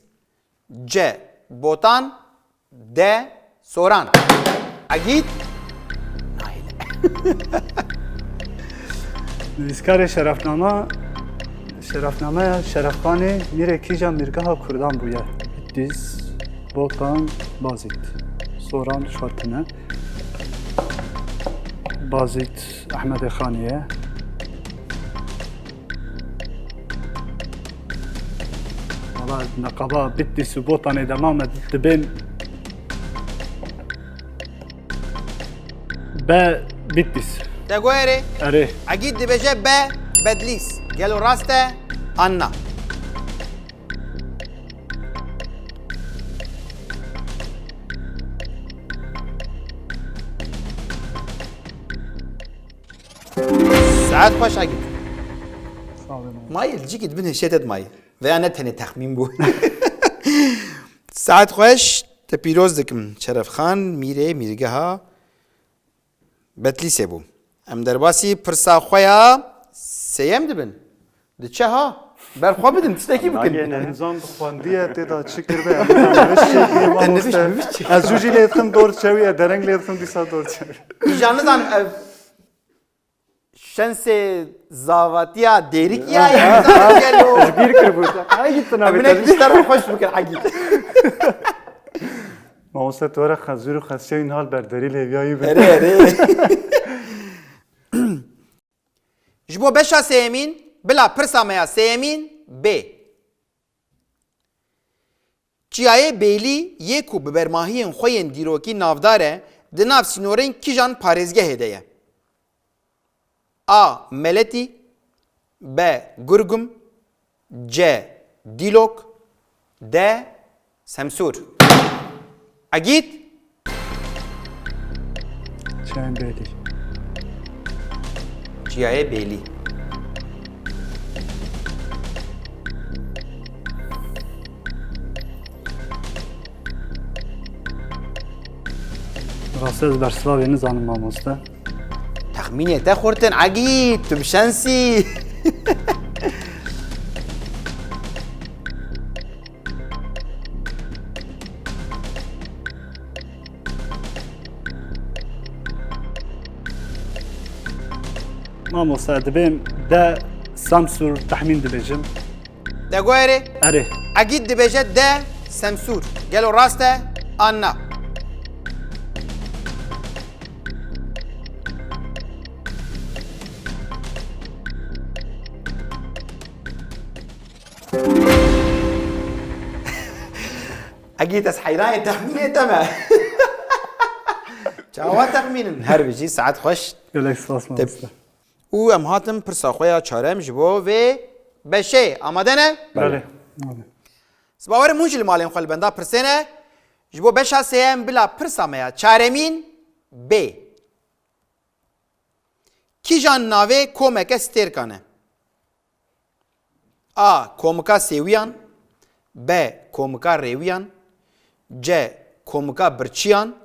C. Botan. D. Soran. Egîd. Nahêle. Nivîskarê şerefnama, şerefnameya Şerefxanê mîrê kîja mîrgeha Kurdan bûye? Bitlis, Botan, Bazîd. Soran şart tune. Bazîd Ehmedê Xanê ye. Wala neqaba Bitlis û Botanê dema me dibên B Bitlis. Te got erê? Erê. Egîd dibêje B Bedlîs. Gelo rast e? An na? Saet xweş Egîd. Sağ olun. Mayî, li cîkî di bin hêşê te dimayî. Veya ne tenê texmîn bû. Saet xweş, te pîroz dikim. Şerefxan, Mîrê, Mîrgeha Betlîsê bû. Em derbasî pirsa xwe ya sêyem dibin. Diçe ha. Ber xwe bidin, tiştekî bikin. Nagêne. Nizam bi xwendiye tê de çi kirbe, em nivişt çêkiye, Te nivişt, mamoste. Nivişt çê. Ez zû jî lê dixim dor çewiye, dereng lê dixim dîsa dor çewiye. Îja nizam ev şensê zavatiya dêrikî ya, ya nizam gelo. Ji bîr kiribû. Ay gittin abi, Em ne tabii. Kişler xweş bikin, ha git. Mamoste, tu were xezûr û xesçeyên hal berderî lêviyayî be. Erê, erê. Ji bo beşa sêyemîn, bila pirsa me ya sêyemîn bê. Çiyayê Bêlî yê ku bi bermahiyên xwe yên dîrokî navdar e, di nav sînorên kîjan parêzgehê de ye? A. Meletî, B. Gurgum, C. Dîlok, D. Semsûr. Egîd? Çiyayên Bêlî. Çiyayê Bêlî. Rastî ez bersivavê nizanim mamoste. Texmînê te xurt in Egîd, tu bi şensî. Mamoste, dibêm D. Semsûr, texmîn dibêjim. Te got erê? Erê. Egîd dibêje D. Semsûr. Gelo rast e an na? Egîd ez heyranê texmînê te me. Çawa texmînin? Her bijî, saet xweş. Gelek spas mamoste. Û em hatin pirsa xwe ya çarem ji bo vê beşê. Amade ne? Belê. Sibawerim hûn jî li malên xwe li benda pirsê ne. Ji bo beşa sêyem bila pirsa me ya çaremîn bê. Kîjan navê komeke stêrkan e? A. Komika Sêwiyan. B. Komika Rêwiyan. C. Komika Birçiyan.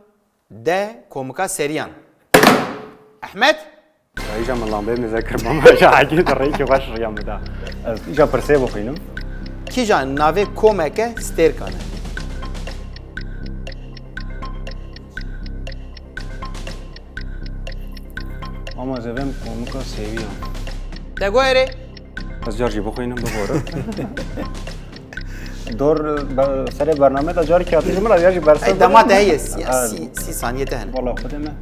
D. Komika Seriyan. Ehmed? Ya, îja min lambeyê min zekir mama, îja Egîd rêkê xweş riya min da. Ez îja pirsê bixwînim. Kîjan navê komeke stêrkan e? Ama ez ê vêm komika Sêwiyan. Te got erê? Ez car jî bixwînim, bibore. Dor, be-, serê bername de carî hatî ji min re ya jî berse. Ey, dema te heye, sî, sî, sî saniye te hene. Wala xwedê me.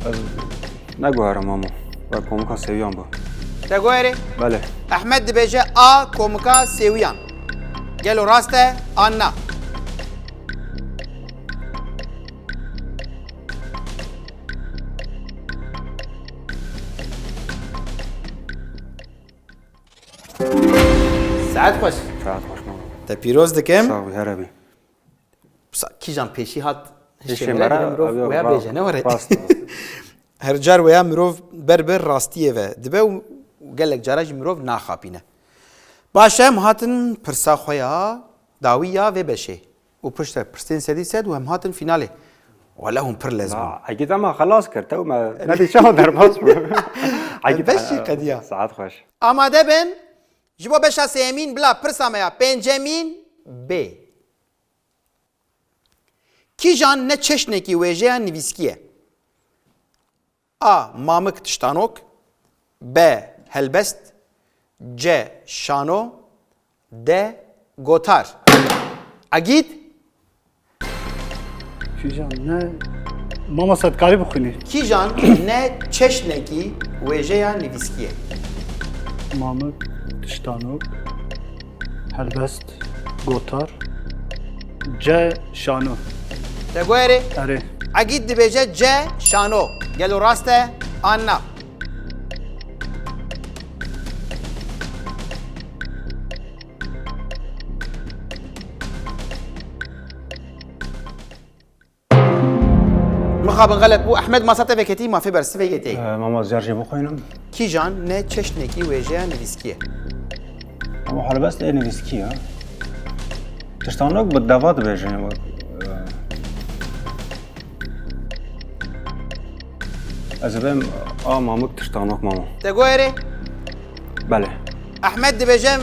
Ez neguherim mamo. Ve komika Sêwiyan bû. Te guherê? Belê. Ehmed dibêje A komika Sêwiyan. Gelo rast e an na? Saet xweş. Saet xweş mamo. Te pîroz dikim. Sağ ol, her abi. Sa-, kîjan pêşî hat hişê me re, mirov weya bêje, ne were? Rast. Her car weya mirov ber bi rastiyê ve dibe û gelek cara jî mirov naxapîne. Baş e, em hatin pirsa xwe ya dawî ya vê beşê. Û piştre pirsên sedî sed û em hatin fînalê. Wele hûn pir lez bûn. Egîd, ema xelas kir, tew me nedî çawa derbas bû. Egîd, beşî qediya. Saet xweş. Amade bin, ji bo beşa sêyemîn bila pirsa me ya pêncemîn bê. Kîjan ne çeşnekî wêjeya nivîskî ye? A. Mamik tiştanok. B. Helbest. C. Şano. D. Gotar. Egîd? Kîjan ne? Mama, se dikarî bixwînî? Kîjan ne çeşnekî wêjeya nivîskî ye? Mamik, tiştanok, helbest, gotar, C. Şano. Te guherê? Erê. Egîd dibêje C. Şano. Gelo rast e an na? Mixabin xelet bû. Ehmed masa te veketî, mafê bersivê yê tê. Ee, Mama ez car jî bixwînim. Kîjan ne çeşnekî wêjeya nivîskiyê? Ama helbest ê nivîskî ya. Tiştanok bi deva dibêjin. Wek, e, ez ê bêm A Mamik Tiştanok Mama. Te goyerê? Belê. Ehmed dibêje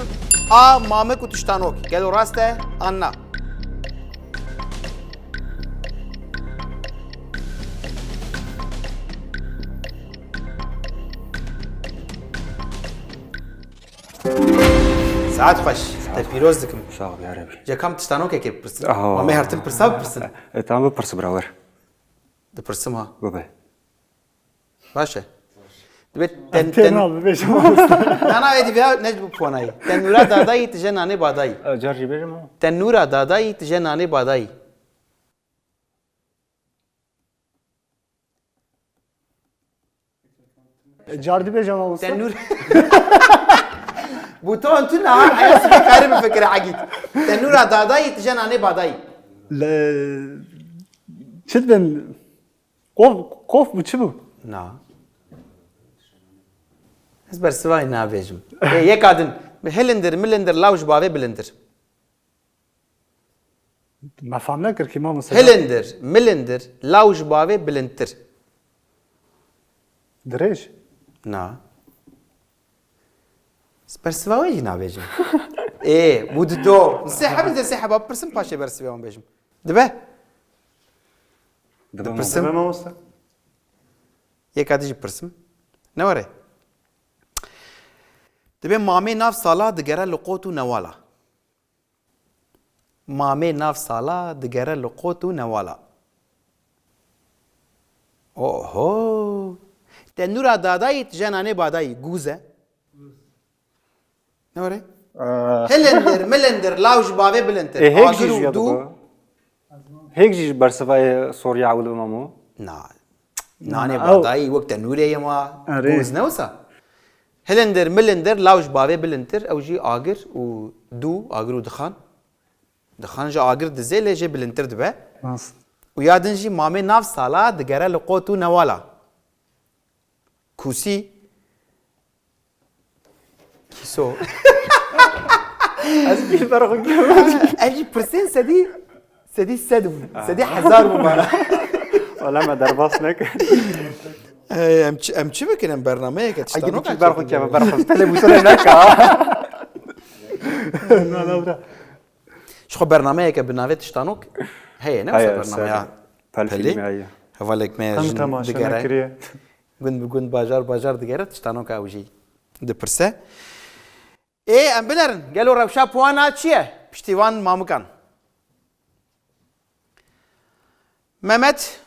A Mamik û Tiştanok. Gelo rast e an na? Saet xweş. Te pîroz dikim. Sağ ol ya Rebî. Cekam tiştanokekê bipirsin. Aha. Ma me hertin pirsa bipirsin. E, tamam, bir pirsi birawer. Dipirsim ha. Bebe. Baş e. Dibe ten, Tena ten, bibêjim mamoste. Nana êdî veya ne bu puanayî. Tenûra dadayî tije nanê badayî. E, car jî bêjim ama. Tenûra dadayî tije nanê badayî. Car dibêje mamoste. Tenûr. Buton tu na, eya sibê kare bifikire egît. Tenûra dadayî tije nanê badayî. Le... Çi dibên? Kof, kof bû, çi bû? Na. Ez bersivayî nabêjim. Ê, yeka din. Hilindir, milindir, law ji bavê bilindir. Me fam nekir ki mamoste. Hilindir, milindir, law ji bavê bilindtir. Dirêj. Na. Ez bersiva wê jî nabêjim. Ê, bu di do. Sê hebî de sê heba bipirsim, paşê bersivê wan bêjim. Dibe? Dibe Pirsim. Deme mamoste. Yeka dijî pirsim. Ne were? Dibe mamê nav sala digere li qot û newala. Mamê nav sala digere li qot û newala. Oho! Tenûra dadayî tije nanê badayî. Gûz e. Ne were? Hilindir, milindir, law ji bavê bilindir. E, hêk Agir jî û ji dû. Hêk jî ji bersivayê Sûriye ewil bima mû. Na. Nanê Na, badayî wek tenûrê ye ma. Erê. Gûz ne wisa. Hilindir, milindir, law ji bavê bilindir. Ew jî agir û dû, agir û dixan. Dixan ji agir dizê lê jê bilintir dibe. Nasıl? Û ya din jî mamê nav sala digere li qot û newala. Kûsî. Kîso. Ez bir ber xwe Ev jî pirsên sedî, sedî sed bû. Sedî hezar bû bana. Wala me derbas nekir. Ey, em çi, em çi bikin, em bernameyeke Ay tiştanoka gidip ber xwe keme, ber xwe. Pele bu sene neka. Na, na, bira. Ji xwe bernameyeke bi navê tiştanok heye, ne wisa bernameya Pel Pelê? filmi aye. Hevalek me Em jin temaşe digere. Nekiriye. Gund bi gund, bajar bajar digere, tiştanoka ew jî dipirse. Ê, em binerin. Gelo rewşa puana çi ye? Piştî wan mamikan. Mehmet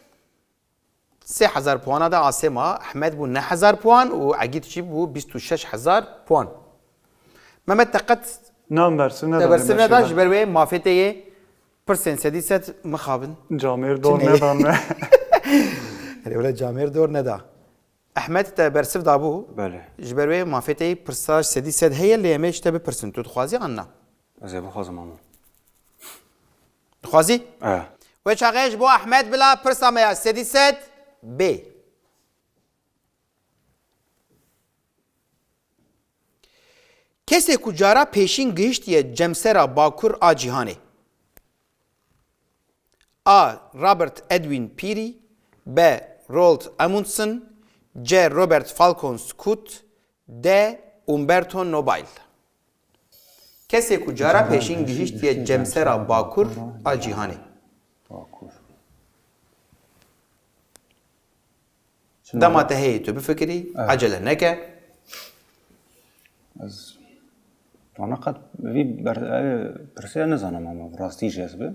sê hezar puana da asê ma. Ehmed bû neh hezar puan û Egît jî bû bîst û şeş hezar puan. Mehmet te qet Nam bersiv te nedan. bersiv neda, ji ber wê mafê te yê pirsên sedî sed mixabin. Camêr dor Çi ne? Nedan me. Erê wele camêr dor neda. Ehmed te bersiv dabû. Belê. Ji ber wê mafê te yê pirsa sedî sed heye, lê em ê ji te bipirsin. Tu dixwazî an na? Ez ê bixwazim ama. Dixwazî? E. Wê çaxê ji bo Ehmed bila pirsa me ya sedî sed bê. Kesê ku cara pêşîn gihiştiye cemsera bakur a cîhanê. A. Robert Edwin Peary, B. Roald Amundsen, C. Robert Falcon Scott, D. Umberto Nobile. Kesê ku cara pêşîn gihiştiye cemsera bakur a cîhanê. Bakur. Dema te heye tu bifikirî, Evet. Ecele neke. Ez tana qet vî ber, ev pirsê nizanim ama rastî jî ez bi.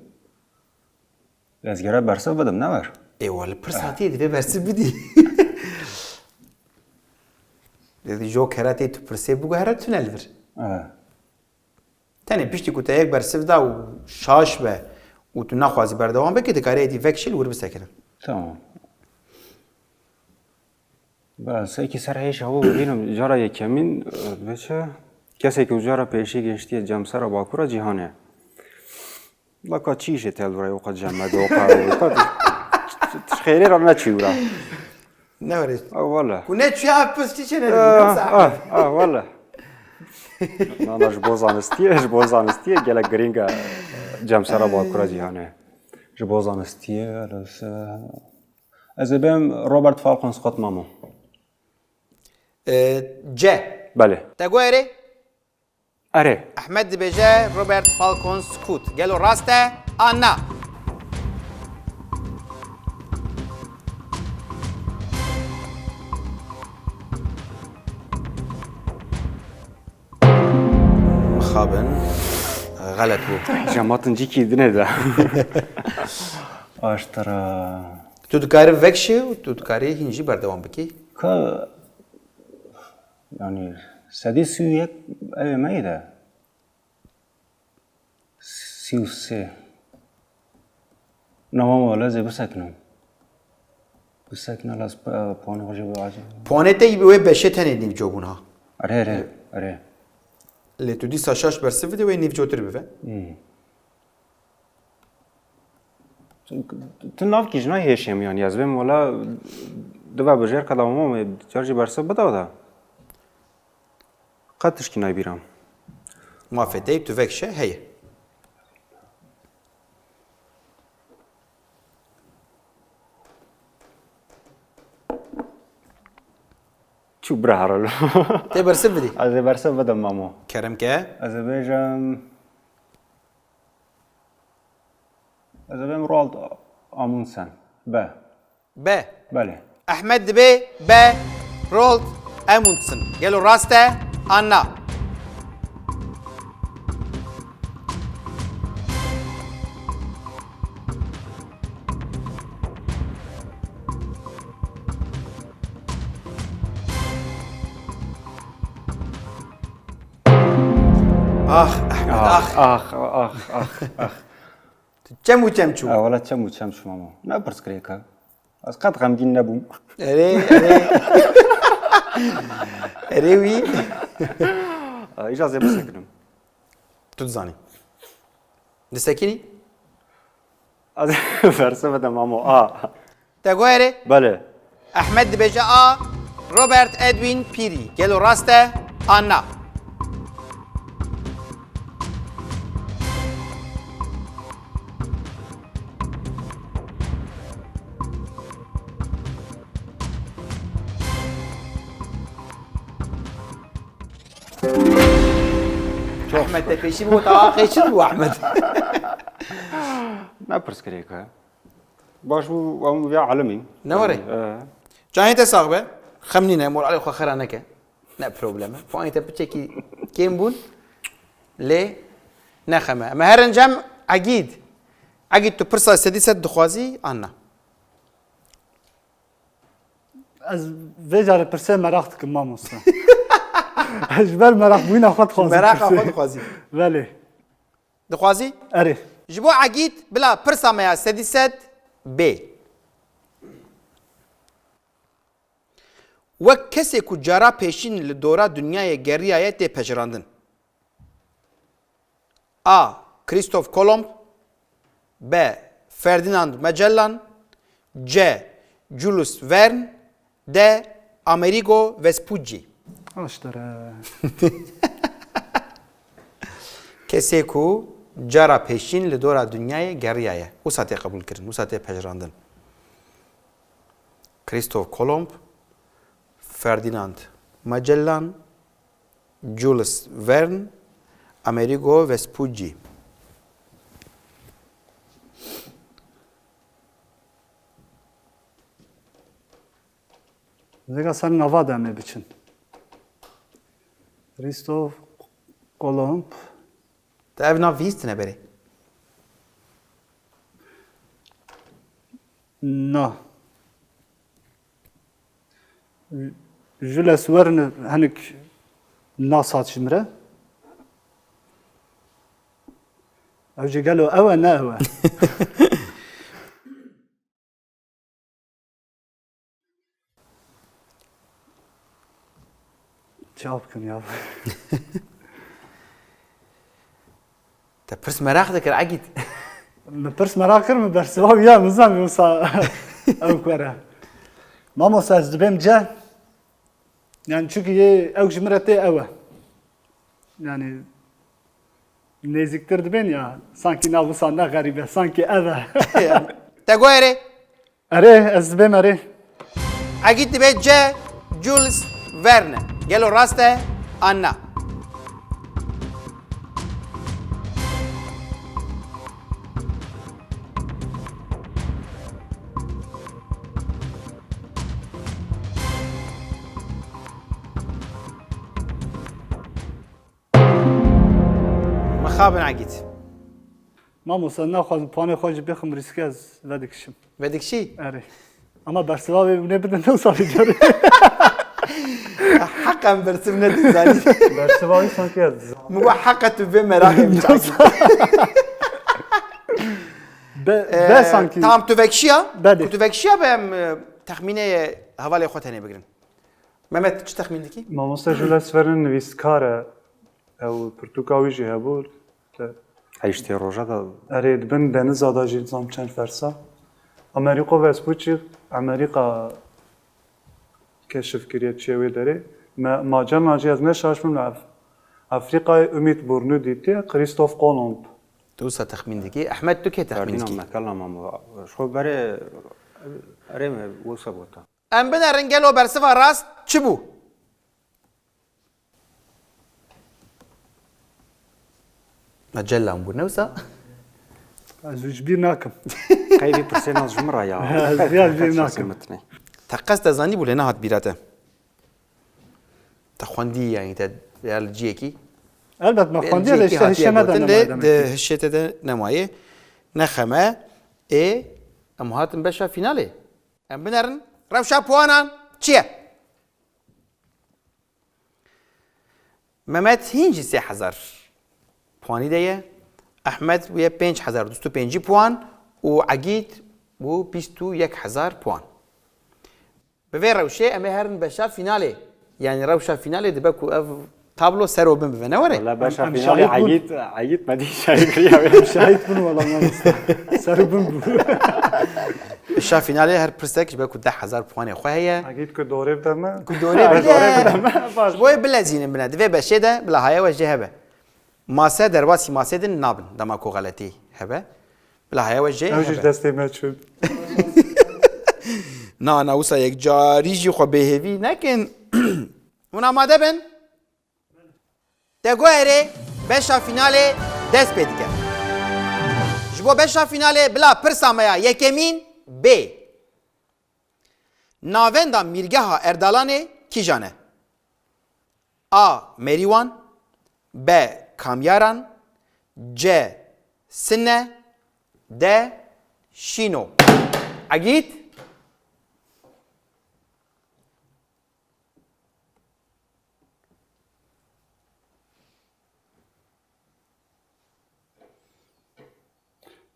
Ez gere bersiv bidim, ne wer? Ê, wele pirs hatiye, divê bersiv bidî. Dedi, jo kera tê tu pirsê biguhere tune li vir. Evet. Tenê piştî ku te yek bersiv da û şaş be û tu naxwazî berdewam bikî, dikarî êdî vekişî li wir bisekine. Tamam. Bes, êkî ser hêj hewa bînim, cara yekemîn, e, veçe, kesê ku cara pêşî gihiştiye cemsera bakura cîhanê. Laka çi îşê tel vira, o qet cem me, o qet, o qet. Tişt xêrê re neçî wira. Ne were. Ah, wala. Ku ne çiya pirs çi çene. Ah, ah, ah, wala. Na, na, ji bo zanistiyê, ji bo zanistiyê gelek girîng e, cem sera bakura cîhanê. Ji bo zanistiyê, ez, ez ê bêm Robert Falcon Scott, Mamo. E, C. Belê. Te got erê? Erê. Ehmed dibêje Robert Falcon Scott. Gelo rast e an na? Mixabin. Xelet bû. Cematin cîkî dinê de. Aştira. Tu dikarî vekşî û tu dikarî hîn jî berdewam bikî. Ka, yanî, sedî sî û yek ew ê me yê de. Sî û sê. Nava me wele zê bisekino. Bisekino, las, e, puanê xwe jê biace. Puanê te yî bi wê beşê tenê nîvco bûn ha. Erê, erê, erê. Lê tu dîsa şaş bersiv bide wê nîvcotir bibe. Hmm. Tu navkî ji nayê hêşê min, yanî ez bêm wela dive bijêr ka dawama me car jî bersiv bida da. Qet tişkî nayê bîra min. Mafê te yî tu vekşe heye. Çû bira herol. Tê bersiv bidî. Ez ê bersiv bidim, Mamo. Kerem ke. Ez ê bêjim, ez ê bêm Roald Amundsen. B. B. Belê. Ehmed dibê B. Roald Amundsen. Gelo rast e an na? Ax, Ehmed, ax. Ax, ax, ax, ax. Tu çem û çem çû. Ha, wela çem û çem çû, Mamo. Ne pirsgirêk e. Ez qet xemgîn nebûm. Erê, erê. Erê wî. Îja zê bisekinim. Tu dizanî. Disekinî? Ez bersiv bidim, Mamo. A. Te got erê? Belê. Ehmed dibêje A. Robert Edwin Peary. Gelo rast e an na? Ehmed, te pêşî bû, te axê çi bû, Ehmed? Ne pirsgirêk e. Baş bû, em vêya elimîn. Ne were? E. Canê te sax be. Xem nîne, moralê xwe xera neke. Ne problem e. Puanê te piçekî kêm bûn. Lê ne xem e. Em herin cem Egîd. Egîd, tu pirsa sedî sed dixwazî an na? Ez vê carê pirsê meraq dikim, mamoste. Ez ji ber meraqbûyîna xwe dixwazim. Meraqa xwe dixwazî. Belê. Dixwazî? Erê. Ji bo Egîd bila pirsa me ya sedî sed bê. Wek kesê ku cara pêşîn li dora dinyayê geriyaye tê pejirandin. A. Christoph Kolomb. B. Ferdinand Magellan. C. Jules Verne. D. Amerigo Vespucci. Aştere. Kesê ku cara pêşîn li dora dinyayê geriyaye. Wisa tê qebûlkirin, wisa tê pejirandin. Christoph Kolomb, Ferdinand Magellan, Jules Verne, Amerigo Vespucci. Vêga ser nava de em ê biçin. Christoph Kolomb. Te ev nav bihîstine berê? Na. Jules Verne hinek nas hat ji min re. Ew jî gelo ew e, ne ew e? Çawa bikim ya? Te pirs meraq dikir, Egîd. Min pirs meraq kir, min bersiva wî ya, min zanî wisa. Ew ku were. Mamoste, ez dibêm ce. Yani çünkü yê ew ji min re tê ew e. Yani nêzîktir dibên ya. Sanki na wisa ne xerîb e. Sanki ev e. Te got erê? Erê, ez dibêm erê. Egîd dibe C, Jules Verne. Gelo rast e an na? Mixabin Egîd. Mamoste, naxwazim puanê xwe jî bixim rîskê, ez vedikişim. Vedikişî? Erê. Ama bersiva wê hûn ê bidin, ne wisa vê carê. Heq em bersiv nedin zanî. Bersiva wî sanki ez. Min got heqe tu vê meraqê biçakî. Be, Ee, be sanki. Tamam, tu vekişiya? Belê. Ku tu vekişiya be em, e, texmînê hevalê xwe tenê bigirin. Mehmet, çi texmîn dikî? Mamoste Jules Verne nivîskar e. Ew pirtûka wî jî hebû. Te- Heyştê roja da. Erê, di bin deniza da jî nizam çend fersa. Americo Vespucci, Amerika keşif kiriye, çiye wê derê. Me, Magellan jî ez ne şaş bim, Af-, Afrikayê Ümit Burnu dîtiye, Christophe Colomb. Tu wisa texmîn dikî. Ehmed, tu kê texmîn Ferdinand dikî? Magellan, Mamo. Ji xwe berê, erê me wisa bota. Em binerin gelo bersiva rast çi bû? Magellan bû, ne wisa? Ez ji bîr nakim. Qey vî pirsê nas ji min re ya. Ez vîya ji bîr nakim. Te qes te zanîbû lê nehat bîra te. Te xwendî, yanî te ya li ciyekî. Elbet me xwendiye, lê işte hişê me de nemaye demek ki. Di hişê te de nemaye. Nexeme, ê, em hatin beşa finalê. Em binerin rewşa puanan çi ye? Mehmet hîn jî sê hezar puanî de ye. Ehmed bûye pênc hezar du sed û pêncî puan û Egîd bû bîst û yek hezar puan. Bi vê rewşê em ê herin beşa finalê. Yanî rewşa finalê dibe ku ev tablo ser û bin bibe, ne were? Wala beşa Em, em finalê şahid bûn. Egîd, Egîd me dî şahid kiriya wê. Şahid bûn wala mamoste. Ser û bin bû. Beşa finalê her pirsek ji ber ku deh hezar puanê xwe heye. Egîd ku dorê bide me. Ku dorê bide. Dorê bide me, baş. Ji bo yê bilezînin bine. Di vê beşê de bila haya we jê hebe. Mase, derbasî masê din nabin, dema ku xeletî hebe. Bila haya we jê hebe. Ew jî ji destê me çûn. Na, na, wisa yekcarî jî xwe bêhêvî nekin. Hûn amade bin? Te got erê, beşa finalê dest pê dike. Ji bo beşa finalê bila pirsa me ya yekemîn bê. Navenda Mîrgeha Erdalanê kîjan e? A. Merîwan, B. Kamyaran, C. Sine, D. Şîno. Egîd?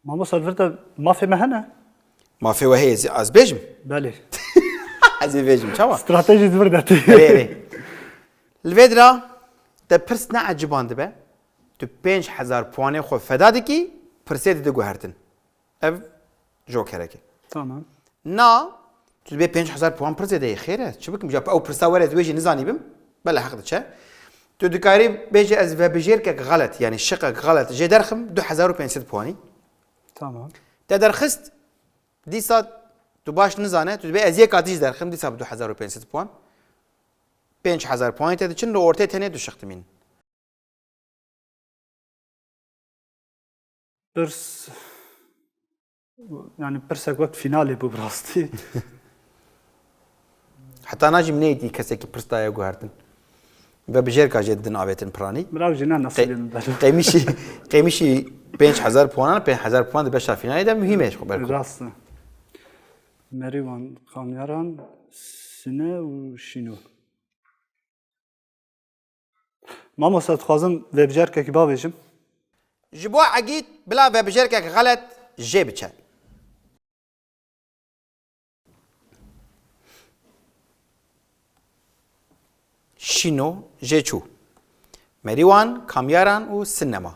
Mamosta, li vir de mafê me hene? Mafê we heye, ez, ez bêjim? Belê. Ez ê bêjim, çawa? Stratejî di vir de tê. Erê, erê. Li vê dira te pirs ne eciban dibe, tu pênc hezar puanê xwe feda dikî, pirsê dide guhertin. Ev jokerek e. Tamam. Na, tu dibê pênc hezar puan pir zêde ye, xêr e. Çi bikim? Ya ew pirsa were ez wê jî nizanîbim. Belê heq diçe. Tu dikarî bêjî ez vebijêrkek xelet, yanî şiqek xelet jê derxim du hezar û pênc sed puanî. Tamam. Te derxist, dîsa tu baş nizane, tu dibê ez yek katî jî derxim, dîsa bi du hezar û pênc sed puan. Pênc hezar puanê te diçin, li ortê tenê du şiq dimînin. Pirs, yani pirsek wek finalê bû bi rastî. Heta na jî min neyîtî kesekî pirs daye guhertin. Vebijêrka jê didin avêtin piranî. Mirav jî ne nesilê min ber. Qeymîşî, qeymîşî pênc hezar puanan, pênc hezar puan di beşa finalê de muhîm e ji xwe ber ku. Rast e. Merîwan, Kamyaran, Sine û Şîno. Mamoste, dixwazim vebijêrkekî bavêjim. Ji bo Egîd bila vebijêrkek xelet jê biçe. Şîno jê çû. Merîwan, Kamyaran û Sinema.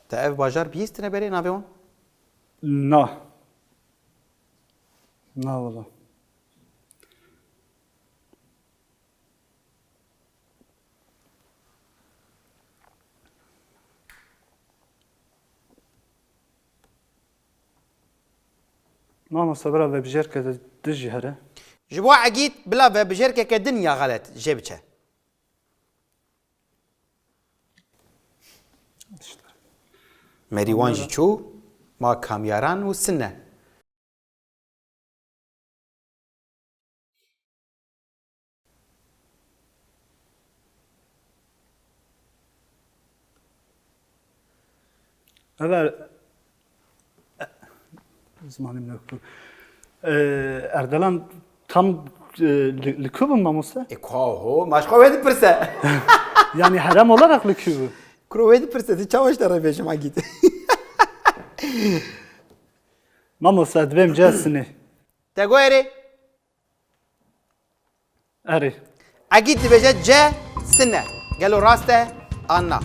Te ev bajar bihîstine berê navê wan? Na. Na wala. Mamoste, bila vebijêrke di, di jî here. Ji bo Egîd bila vebijêrkeke din ya xelet jê biçe. Merîwan jî çû, ma kamyaran û sine. Ev er-, zimanê min ku. Ee, Erdelan tam, e, li, li ku bû mamoste? E, ku ho, ma ji xwe wê dipirse. Yani herem olarak li ku bû? Kuro wê dipirse, tu çawa ji te re bêjim Egîd? Mamoste, divêm ceh sinê. Te got erê? Erê. Egîd dibêje C sine. Gelo rast e an na?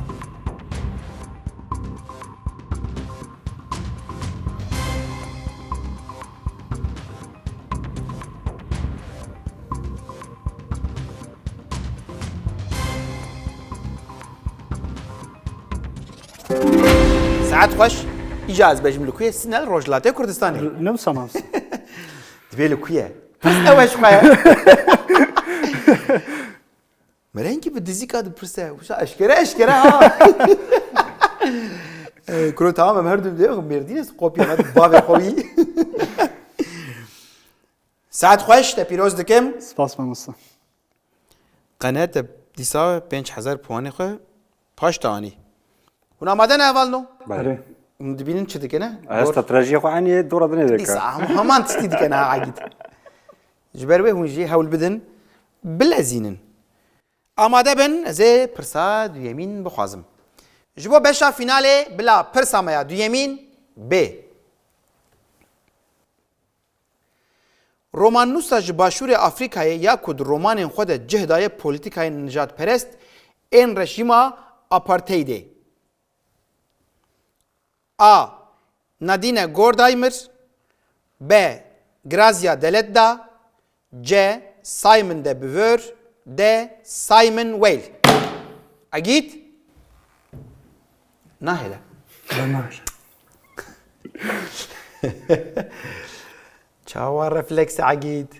Saet xweş. Îca ez bêjim li ku ye? Sine li Rojhilatê Kurdistanê. Ne wisa mamoste? Divê li ku ye? Pirs ew e ji xwe ye. Merengî bi dizîka dipirse. Wisa eşkere eşkere ha. E, kuro tamam em her du dê mêrdîn ez kopya me bavê xwe wî. Saet xweş, te pîroz dikim. Spas mamoste. Qene te dîsa pênc hezar puanê xwe paş de anî. Hûn amade ne hevalno? Belê. Erê. Hûn dibînin çi dikene? Esta stratejiya xwe anî dora dinê dike. Dîsa hem-, heman tiştî dikene ha Egîd. Ji ber wê hûn jî hewl bidin, bilezînin. Amade bin, ez ê pirsa duyemîn bixwazim. Ji bo beşa finalê bila pirsa me ya duyemîn bê. Romannûsa ji Başûrê Afrîkayê ya ku di romanên xwe de cih daye polîtîkayên nijadperest ên rejîma apartheydê. A. Nadine Gordimer. B. Grazia Deledda. C. Simon de Beauvoir. D. Simon Weil. Egîd? Nahêle. Ben nahêle. Çawa refleks Egîd?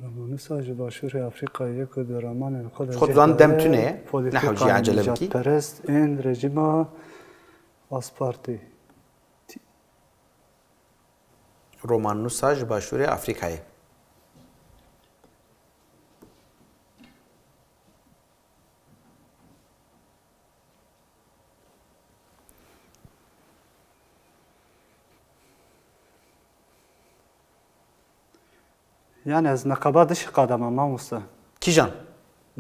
Romanûsa ji Başûrê Afrîkayê ku di romanên xwe de Xwe cih didan dem daye, tune ye. Ne hewcî polîtîkayên ecele bikî. Nijadperest ên rejîma Aspartî. Romannûsa ji Başûrê Afrîkayê. Yani ez neqeba di şiqa de me mamoste. Kîjan?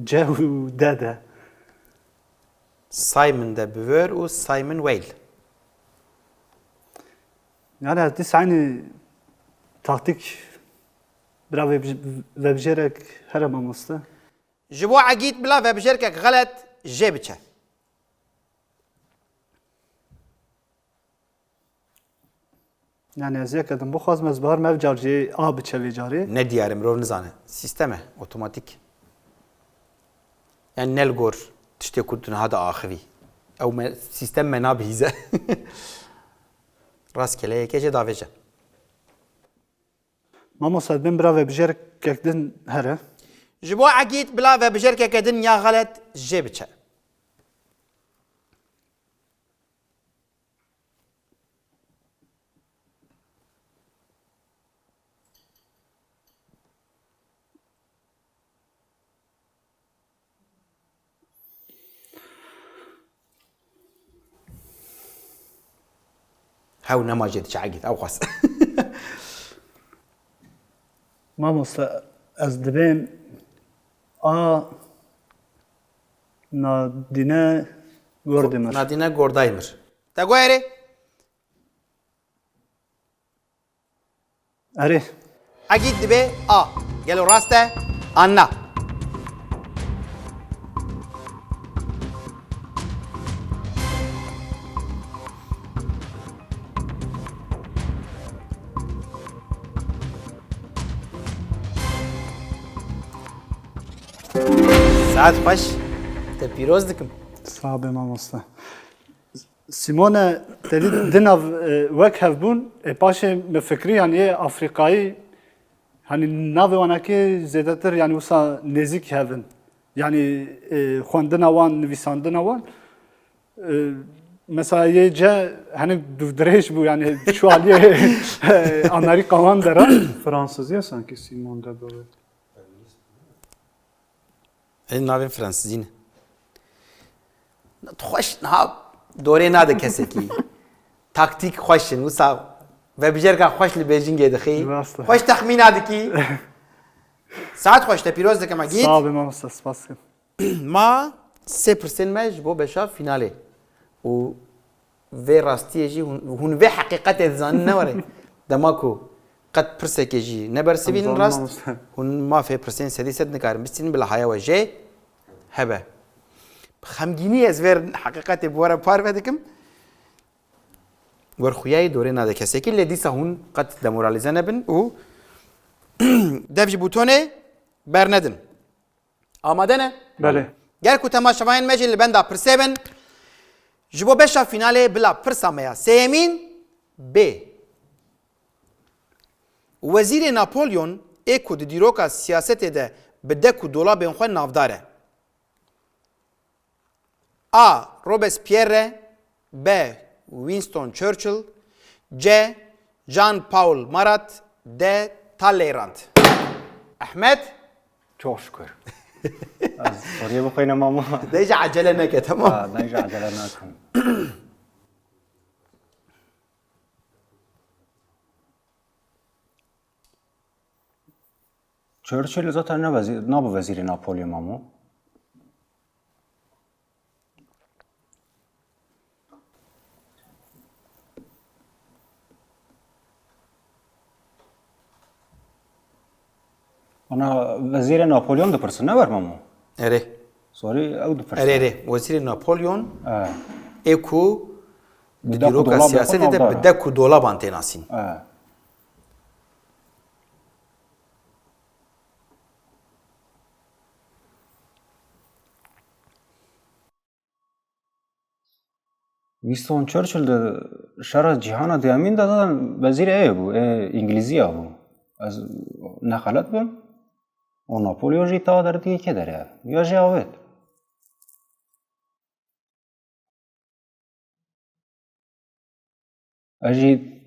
C û D de. Simon de Beauvoir û Simon Weil. Yani ez dîsa aynî taktik bira vebij-, vebijêrek here mamoste. Ji bo Egîd bila vebijêrkek xelet jê biçe. Yani ez yek edim bixwazim ez bihar me ev car jê A biçe vê carê. Ne diyar e, mirov nizane. Sîstem e, otomatîk. Yani ne li gor tiştê ku tu niha diaxivî. Ew me, sîstem me nabihîze. Rastgele yekê jê davêje. Mamoste, dibên bila vebijêrkek din here. Ji bo Egîd bila vebijêrkeke din ya xelet jê biçe. Hew nema jê diçe Egîd, ew xwest. Mamoste, ez dibêm A Nadine Gordimer. Nadine Gordimer. Te got erê? Erê. Egîd dibe A. Gelo rast e? An na? Saet xweş, te pîroz dikim. Sağ be mamoste. Simone, te dî di nav, e, wek hev bûn, ê paşê me fikirî, yanî yê Afrîkayî, hanî navê wanakî zêdetir, yanî wisa nêzîk hev in. Yanî, e, xwendina wan, nivîsandina wan. E, mesela yê ce hinek dûvdirêj bû, yanî çû aliyê, e, Amerîka wan dera. Fransızca sanki Simone de Beauvoir. Ê navên fransizî ne. Xweş niha dorê nade kesekî. Taktîk xweş in. Wisa vebijêrka xweş li bêjingê dixî. Rast e. Xweş texmîna dikî. Saet xweş, te pîroz dikim Egîd. Sağ ol mamoste, spas dikim. Ma sê pirsên me ji bo beşa finalê. Û vê rastiyê jî hûn, hûn vê heqîqetê dizanin ne were. Dema ku qet pirsekê jî nebersivînin rast, hûn mafê pirsên sedî sed nikarin bistînin, bila haya we jê hebe. Bi xemgînî ez vê heqîqetê bi we re parve dikim. Werxuyayî dorê nade kesekî, lê dîsa hûn qet demoralîze nebin û dev ji bûtonê bernedin. Amade ne? Belê. Ger ku temaşevayên me jî li benda pirsê bin, ji bo beşa finalê bila pirsa me ya sêyemîn bê. Wezîrê Napolyon ê ku di dîroka siyasetê de bi dek û dolabên xwe navdar e. A. Robespierre, B. Winston Churchill, C. Jean Paul Marat, D. Talleyrand. Ehmed? Çok şükür. Ez soruya bakayım ama. Dayıca acele neke, tamam. Ha, dayıca acele nakim. Churchill zaten ne vezî-, nabe vezîrê Napolyon Mamo. Ana vezîrê Napolyon dipirsin, ne wer Mamo? Erê. Sorry, ew dipirsin. Erê, erê. Wezîrê Napolyon, e, ê ku di dîroka siyasetê de bi dek û dolaban tê nasîn. E. Winston Churchill di şera cîhana duyemîn de zaten vezîrê ê bû, ê Îngilîziya bû. Ez ne xelet bim, û Napolyon jî tawa derdikê kê derê ya jê avêt. Ez jî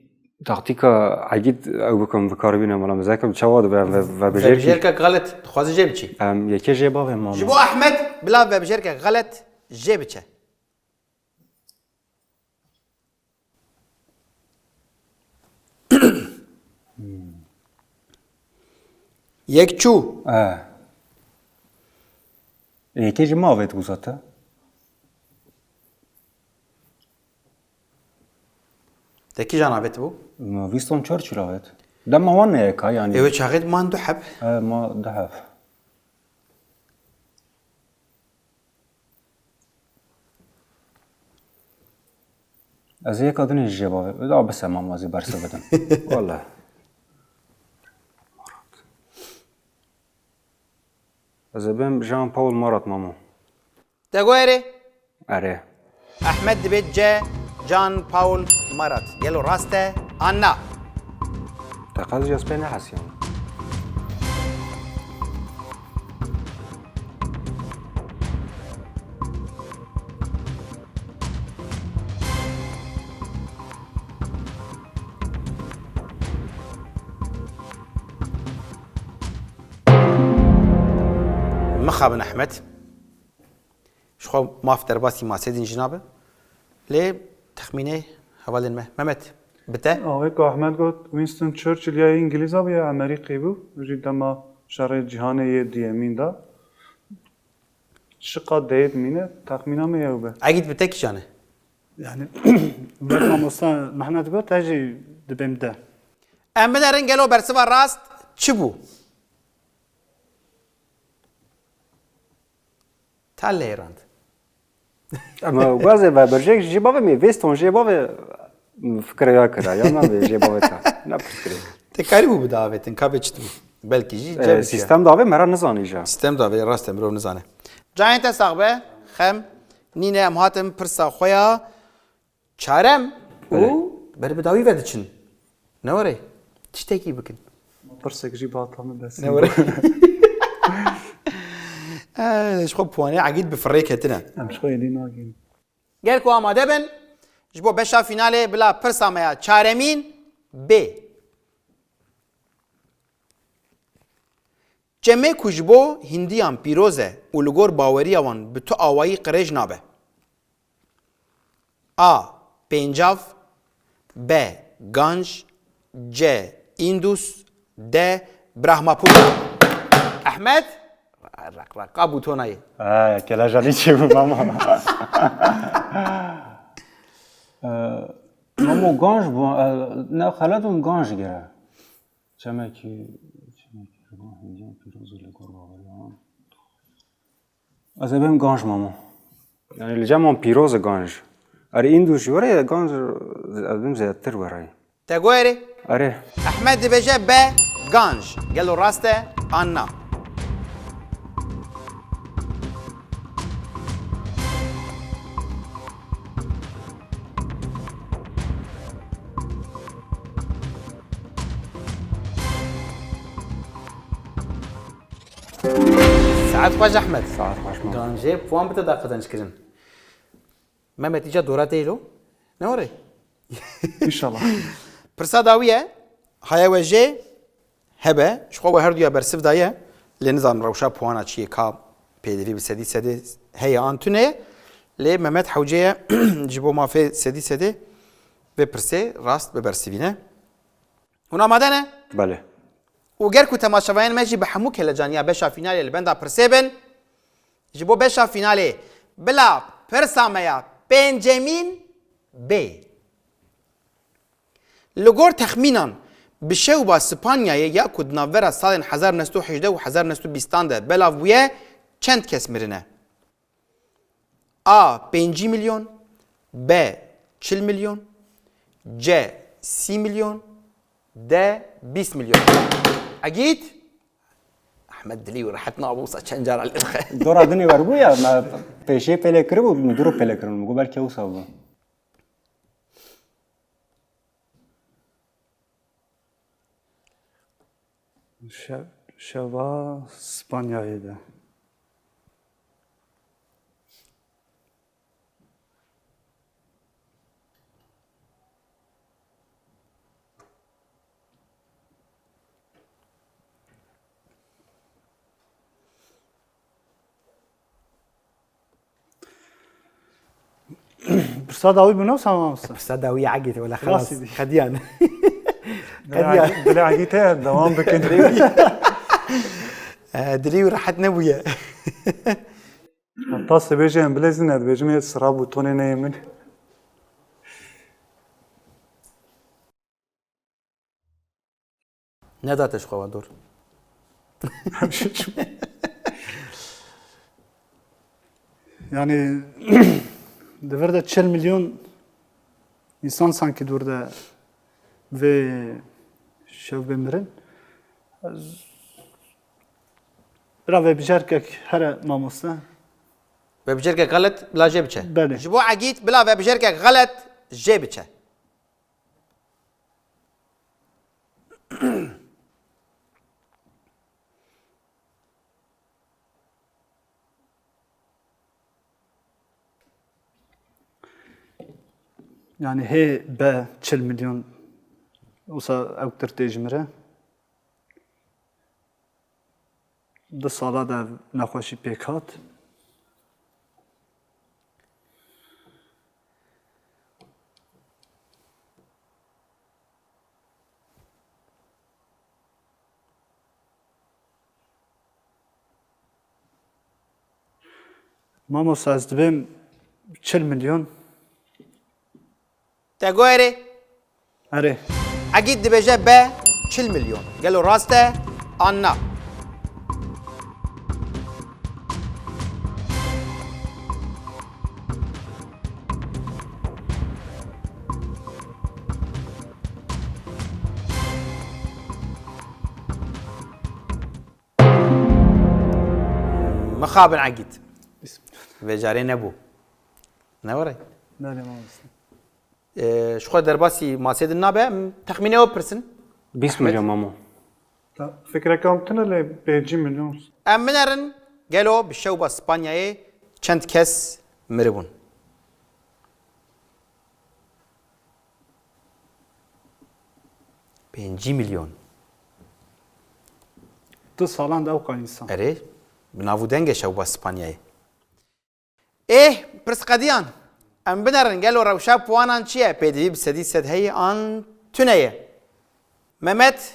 taktîka Egîd ew bikim, bi kar bînim, wala mizek im, çawa dibe em ve, vebijêrkî? Vebijêrkek xelet, dixwaze jê biçî. Em yekê jê bavê mama. Ji bo Ehmed, bila vebijêrkek xelet jê biçe. Yek çû. E. Yekê ji me avêt bû zaten. Te kîjan avêt bû? Ma Winston Churchill avêt. Dema wan ne yeka, yanî. Ew çaxê ma du heb. E, ma du heb. Ez ê yeka din jî jê bavê. Da bise mam, ez ê bersiv bidim. Wele. Ez ê bêm Jean Paul Marat, mamo. Te got erê? Erê. Ehmed dibê C, Jean Paul Marat. Gelo rast e an na? Te qet jî ez pê nehesiyam. Mixabin Ehmed. Ji xwe maf derbasî masê din jî nabe. Lê texmînê hevalên me. Mehmet, bi te? Awê ku Ehmed got, Winston Churchill ya Îngilîza bû ya Amerîkî bû. Jî dema şerê cîhanê yê duyemîn de. Çiqas deyê dimîne, texmîna me ew be. Egîd, bi te kîjan e? Yani, wek mamosta Mehmet got, ez jî dibêm de. Em binerin gelo bersiva rast çi bû? Talleyrand. Ama guazê ve berjek jî bavê mi, Weston jê bavê fikre ya kira, ya navê jê bavê ta. Ne piskirê. Te karî bû bida avêtin, ka bê çi tibû? Belkî jî E, cem sîstem davê me re nizanî jî. Sîstem davê, rast e, mirov nizane. Cayên te sax be, xem nîne, em hatin pirsa xwe ya çarem û Belê. Ber bi dawî ve diçin. Ne were? Tiştekî bikin. Pirsek jî bata min dest. Ne were? Eh, ji xwe puanê Egîd bi firê ketine. Em ji xwe êdî nagîn. Ger ku amade bin, ji bo beşa fînalê bila pirsa me ya çaremîn bê. Çemê ku ji bo Hindiyan pîroz e û li gor baweriya wan bi tu awayî qirêj nabe. A. Pêncav. B. Ganj. C. Îndus. D. Brahmapura. Ehmed. Req reqa bûtonayê. Ha, kelejanî çêbû mama. Ee, Mamo, ganj bû. Ee, ne xelet bûm, ganj gere. Çemekî, çemekî ji bo Hindiyan pîroz û li gor baweriya wan. Ez ê bêm ganj, mamo. Yani li cem wan pîroz e ganj. Erê, Îndus jî were, ganj ez bêm zêdetir were. Te got erê? Erê. Ehmed dibêje B, ganj. Gelo rast e an na? Saet xweş Ehmed. Saet xweş, Mehmet. Ganjê puan bi te da qezenc kirin. Mehmet, îca dora tê lo? Ne were? Înşallah. Pirsa dawî ye. Haya we jê hebe. Ji xwe we herduya bersiv daye. Lê nizanim rewşa puana çi ye, ka pêdivî bi sedî sedê heye an tune ye. Lê Mehmet hewce ye ji bo mafê sedî sedê vê pirsê rast bibersivîne. Hûn amade ne? Belê. Û ger ku temaşevayên me jî bi hemû kelecaniya beşa fînalê li benda pirsê bin, ji bo beşa fînalê bila pirsa me ya pêncemîn bê. Li gor texmînan, bi şewba Spanyayê ya ku di navbera salên hezar neh sed û hejdeh û hezar neh sed û bîstan de belav bûye, çend kes mirine? A pêncî milyon, B çil milyon, C sî milyon, D bîst milyon. Egîd? Ehmed dilî wî rehet nabû, wisa çend cara li irxe. Dora dinê werbû ya, me pêşê pêlê kiribû, min dûr pêlê kirin, min got belkî wisa bû. Şev-, şeva Spanyayê de. Pirsa dawî bû, ne wisa mamoste? Pirsa dawî Egîd, wela xelas. Rastî dî. Qediyan. Dilê Qediyan. Egîd, dilê Egîd heye, dewam bikin. Eh, dilî wî rehet nebûye. Heta sibê jî em bilezîne, dibêjim yê sira bûtonê neyê min. Neda te ji xwe ve dor. Yani, di vir de çil milyon însan sankî dûr de vê şevbê mirin. Ez, bira vê bijarkek here mamoste. Vê bijarkek xelet bila jê biçe. Belê. Ji bo Egîd bila vê bijarkek xelet jê biçe. Yani hê be çil milyon wisa ewktir tê ji min re. Du sala de ev nexweşî pêk hat. Mamosta, ez dibêm çil milyon. Te got erê? Erê. Egîd dibêje be çil milyon. Gelo rast e an na? Mixabin Egîd. Vê carê nebû. Ne were? Belê, mamoste. Ee, ji xwe derbasî masê din nabe, em texmînê we pirsin. Bîst milyon mamo. Ta, fikreka min tune lê pêncî milyon. Em binerin, gelo bi şewba Spanyayê çend kes miribûn? Pêncî milyon. Tu salan de ewqa însan. Erê, bi nav û dengê şewba Spanyayê. Ê, pirsqediyan, em binerin, gelo rewşa puanan çi ye? Pêdivî bi sedî sed heye an tune ye? Mehmet,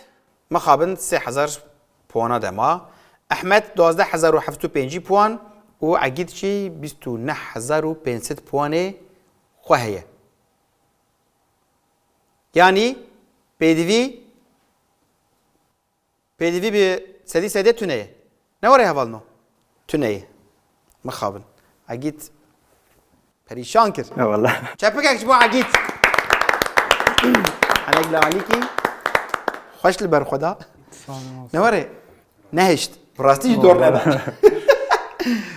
mixabin sê hezar puana de ma. Ehmed, duwazdeh hezar û heft û pêncî puan û Egîd jî bîst û neh hezar û pênc sed puanê xwe heye. Yanî pêdivî Pêdivî bi sedî sedê tune ye. Ne were hevalno? Tune ye. Mixabin. Egîd perîşan kir. Eyvallah. Çepikek ji bo Egîd. Henek li alîkî. Xweş li ber xwe da. Sağ olun. Ne were? Nehişt. Bi rastî jî dor neda.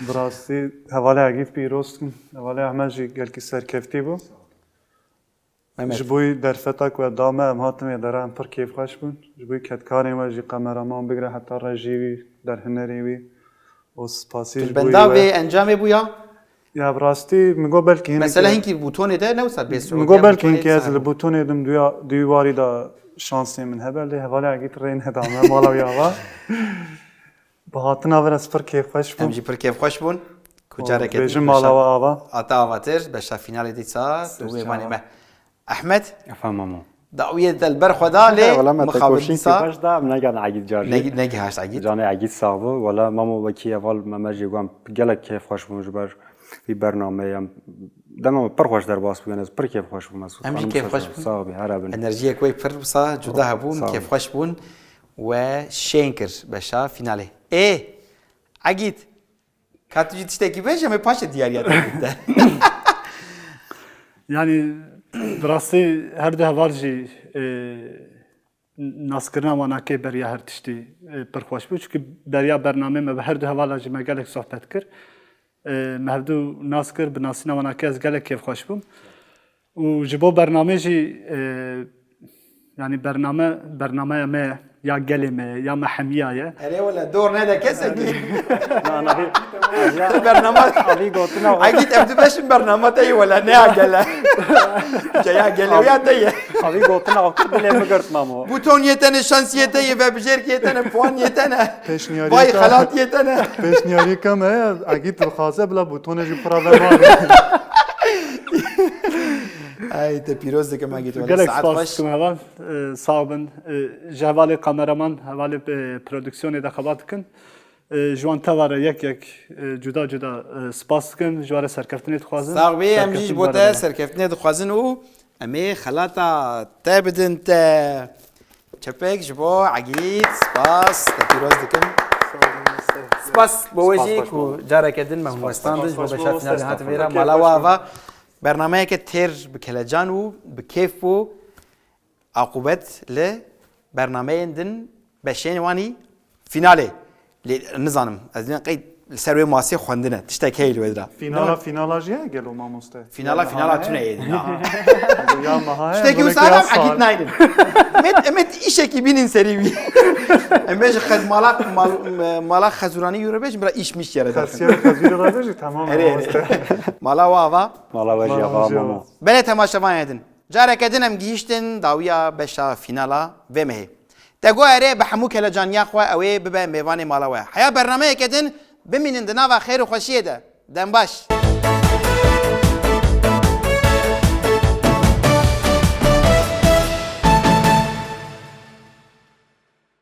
Bi rastî hevalê Egîd pîroz dikim. Hevalê Ehmed jî gelkî serkeftî bû. Mehmet. Ji bo derfeta ku we da me, em hatin vê dera, em pir kêfxweş bûn. Ji bo kedkarên we jî, kameraman bigire heta rejî wî, derhinerê wî û spasî Tu ji bo benda we. Vê encamê bûya? Ya, bi rastî, min got belkî hinek Mesela e- hinkî bûtonê de ne wisa bês Min got belkî hinkî ez li bûtonê dim duya, duyî warî de şansê min hebe, lê hevalê Egîd rê neda me mala wî ava. Bi hatina vir ez pir kêfxweş bûm. Em jî pir kêfxweş bûn. Ku Û careke bêjim din mala beşa we ava. Ata avatir, beşa finalê dîsa, tu Sirçe mêvanê ava. Me. Ehmed, Efendim mamo. Dawiyê te li ber xwe da lê Wala me mixabin tekoşîn dîsa. Kî xweş da, em negan Egîd car jî. Neg-, negihaşt Egîd. Canê Egîd sax bû. Wala mamo wekî heval me me jî got, em gelek kêfxweş bûn ji ber vî bernameyê. Em dema me pir xweş derbas bû, yani ez pir kêfxweş bûm. Ez Em jî xanim kêfxweş Sirçe, bûn. Sax bî, her ebin. Enerjiyek wê pir wisa cuda hebû, em Sax bî. Kêfxweş bûn we şên kir beşa finalê. Ê, Egîd, ka tu jî tiştekî bêje, me paşê diyariya te bide. Yani, bi rastî her du heval jî, e, naskirina wanakê beriya her tiştî, e, pir xweş bû. Çunki beriya bernamê me bi her du hevala jî me gelek sohbet kir. E, me hevdu nas kir, bi nasîna wanakê ez gelek kêfxweş bûm. Û ji bo bernamê jî, e, yanî bername, bernameya me ye, ya gelê me ye, ya me hemiya ye. Erê wele, dor nede kesekî. Na, na, vî, Bernama. Avî gotina xwe. Egîd ev du beşin bernama te ye wele, ne ya gele. Ce ya gele ya te ye. Avî gotina xwe kir, dilê min girt mamo. Buton yê te ne, şans yê te ye, vebijêrk yê te ne, puan yê te ne. Pêşniyarî Vay ka-, xelat yê te ne. Pêşniyarî ka me, Egîd dixwaze bila butonê jî pira verma. Ay, te pîroz dikim Egîd, wele Gelek saet spas xweş. Dikim heval. Ee, sağ bin. Ee, ji hevalê kameraman, hevalê, e, prodüksiyonê de xebat dikin. Ee, ji wan teva re yek yek, e, cuda cuda, e, spas dikin. Ji wan re serkeftinê dixwazin. Sax bî, em jî ji Serkeftin bo te berevin. Serkeftinê dixwazin û em ê xelata te bidin te. Çepek ji bo Egîd, spas, te pîroz dikim. Spas bo we Spas, jî spas, ku baba. Careke din me hûn Spas, westandin spas, ji bo spas, beşa spas, finalê spas, hat spas. vêra. Kêfxweş Mala we bû. Ava bernameyeke têr bi kelecan û bi kêf bû. Aqûbet li bernameyên din beşên wanî finalê. Lê nizanim, ez dibêm qey li ser wê masê xwendine. Tiştek heye li wê dira. Finala, Dema- finala jî heye gelo mamoste? Finala, Ya, finala ha, tune heye. Yê din, ha. Ya, meha heye, Tiştekî wisa ya hem sal. Egîd naydin. Met, met îşekî bînin serî wî. Em bêjin xez mala, mal, mala xezûranî yû re bêjin, bira îş miş yere derxin. Xesiyar xezûrî re bêjin, tamam, Erê, erê. Mamoste. Mala we ava. Mala we jî Mala ava, we jî mamo. Ava. Belê temaşevanê din. Careke din em gihîştin dawiya beşa finala vê mehê. Te got erê, bi hemû kelecaniya xwe ew ê bibe mêvanê mala we. Heya bernameyeke din bimînin di nava xêr û xweşiyê de. Dem baş.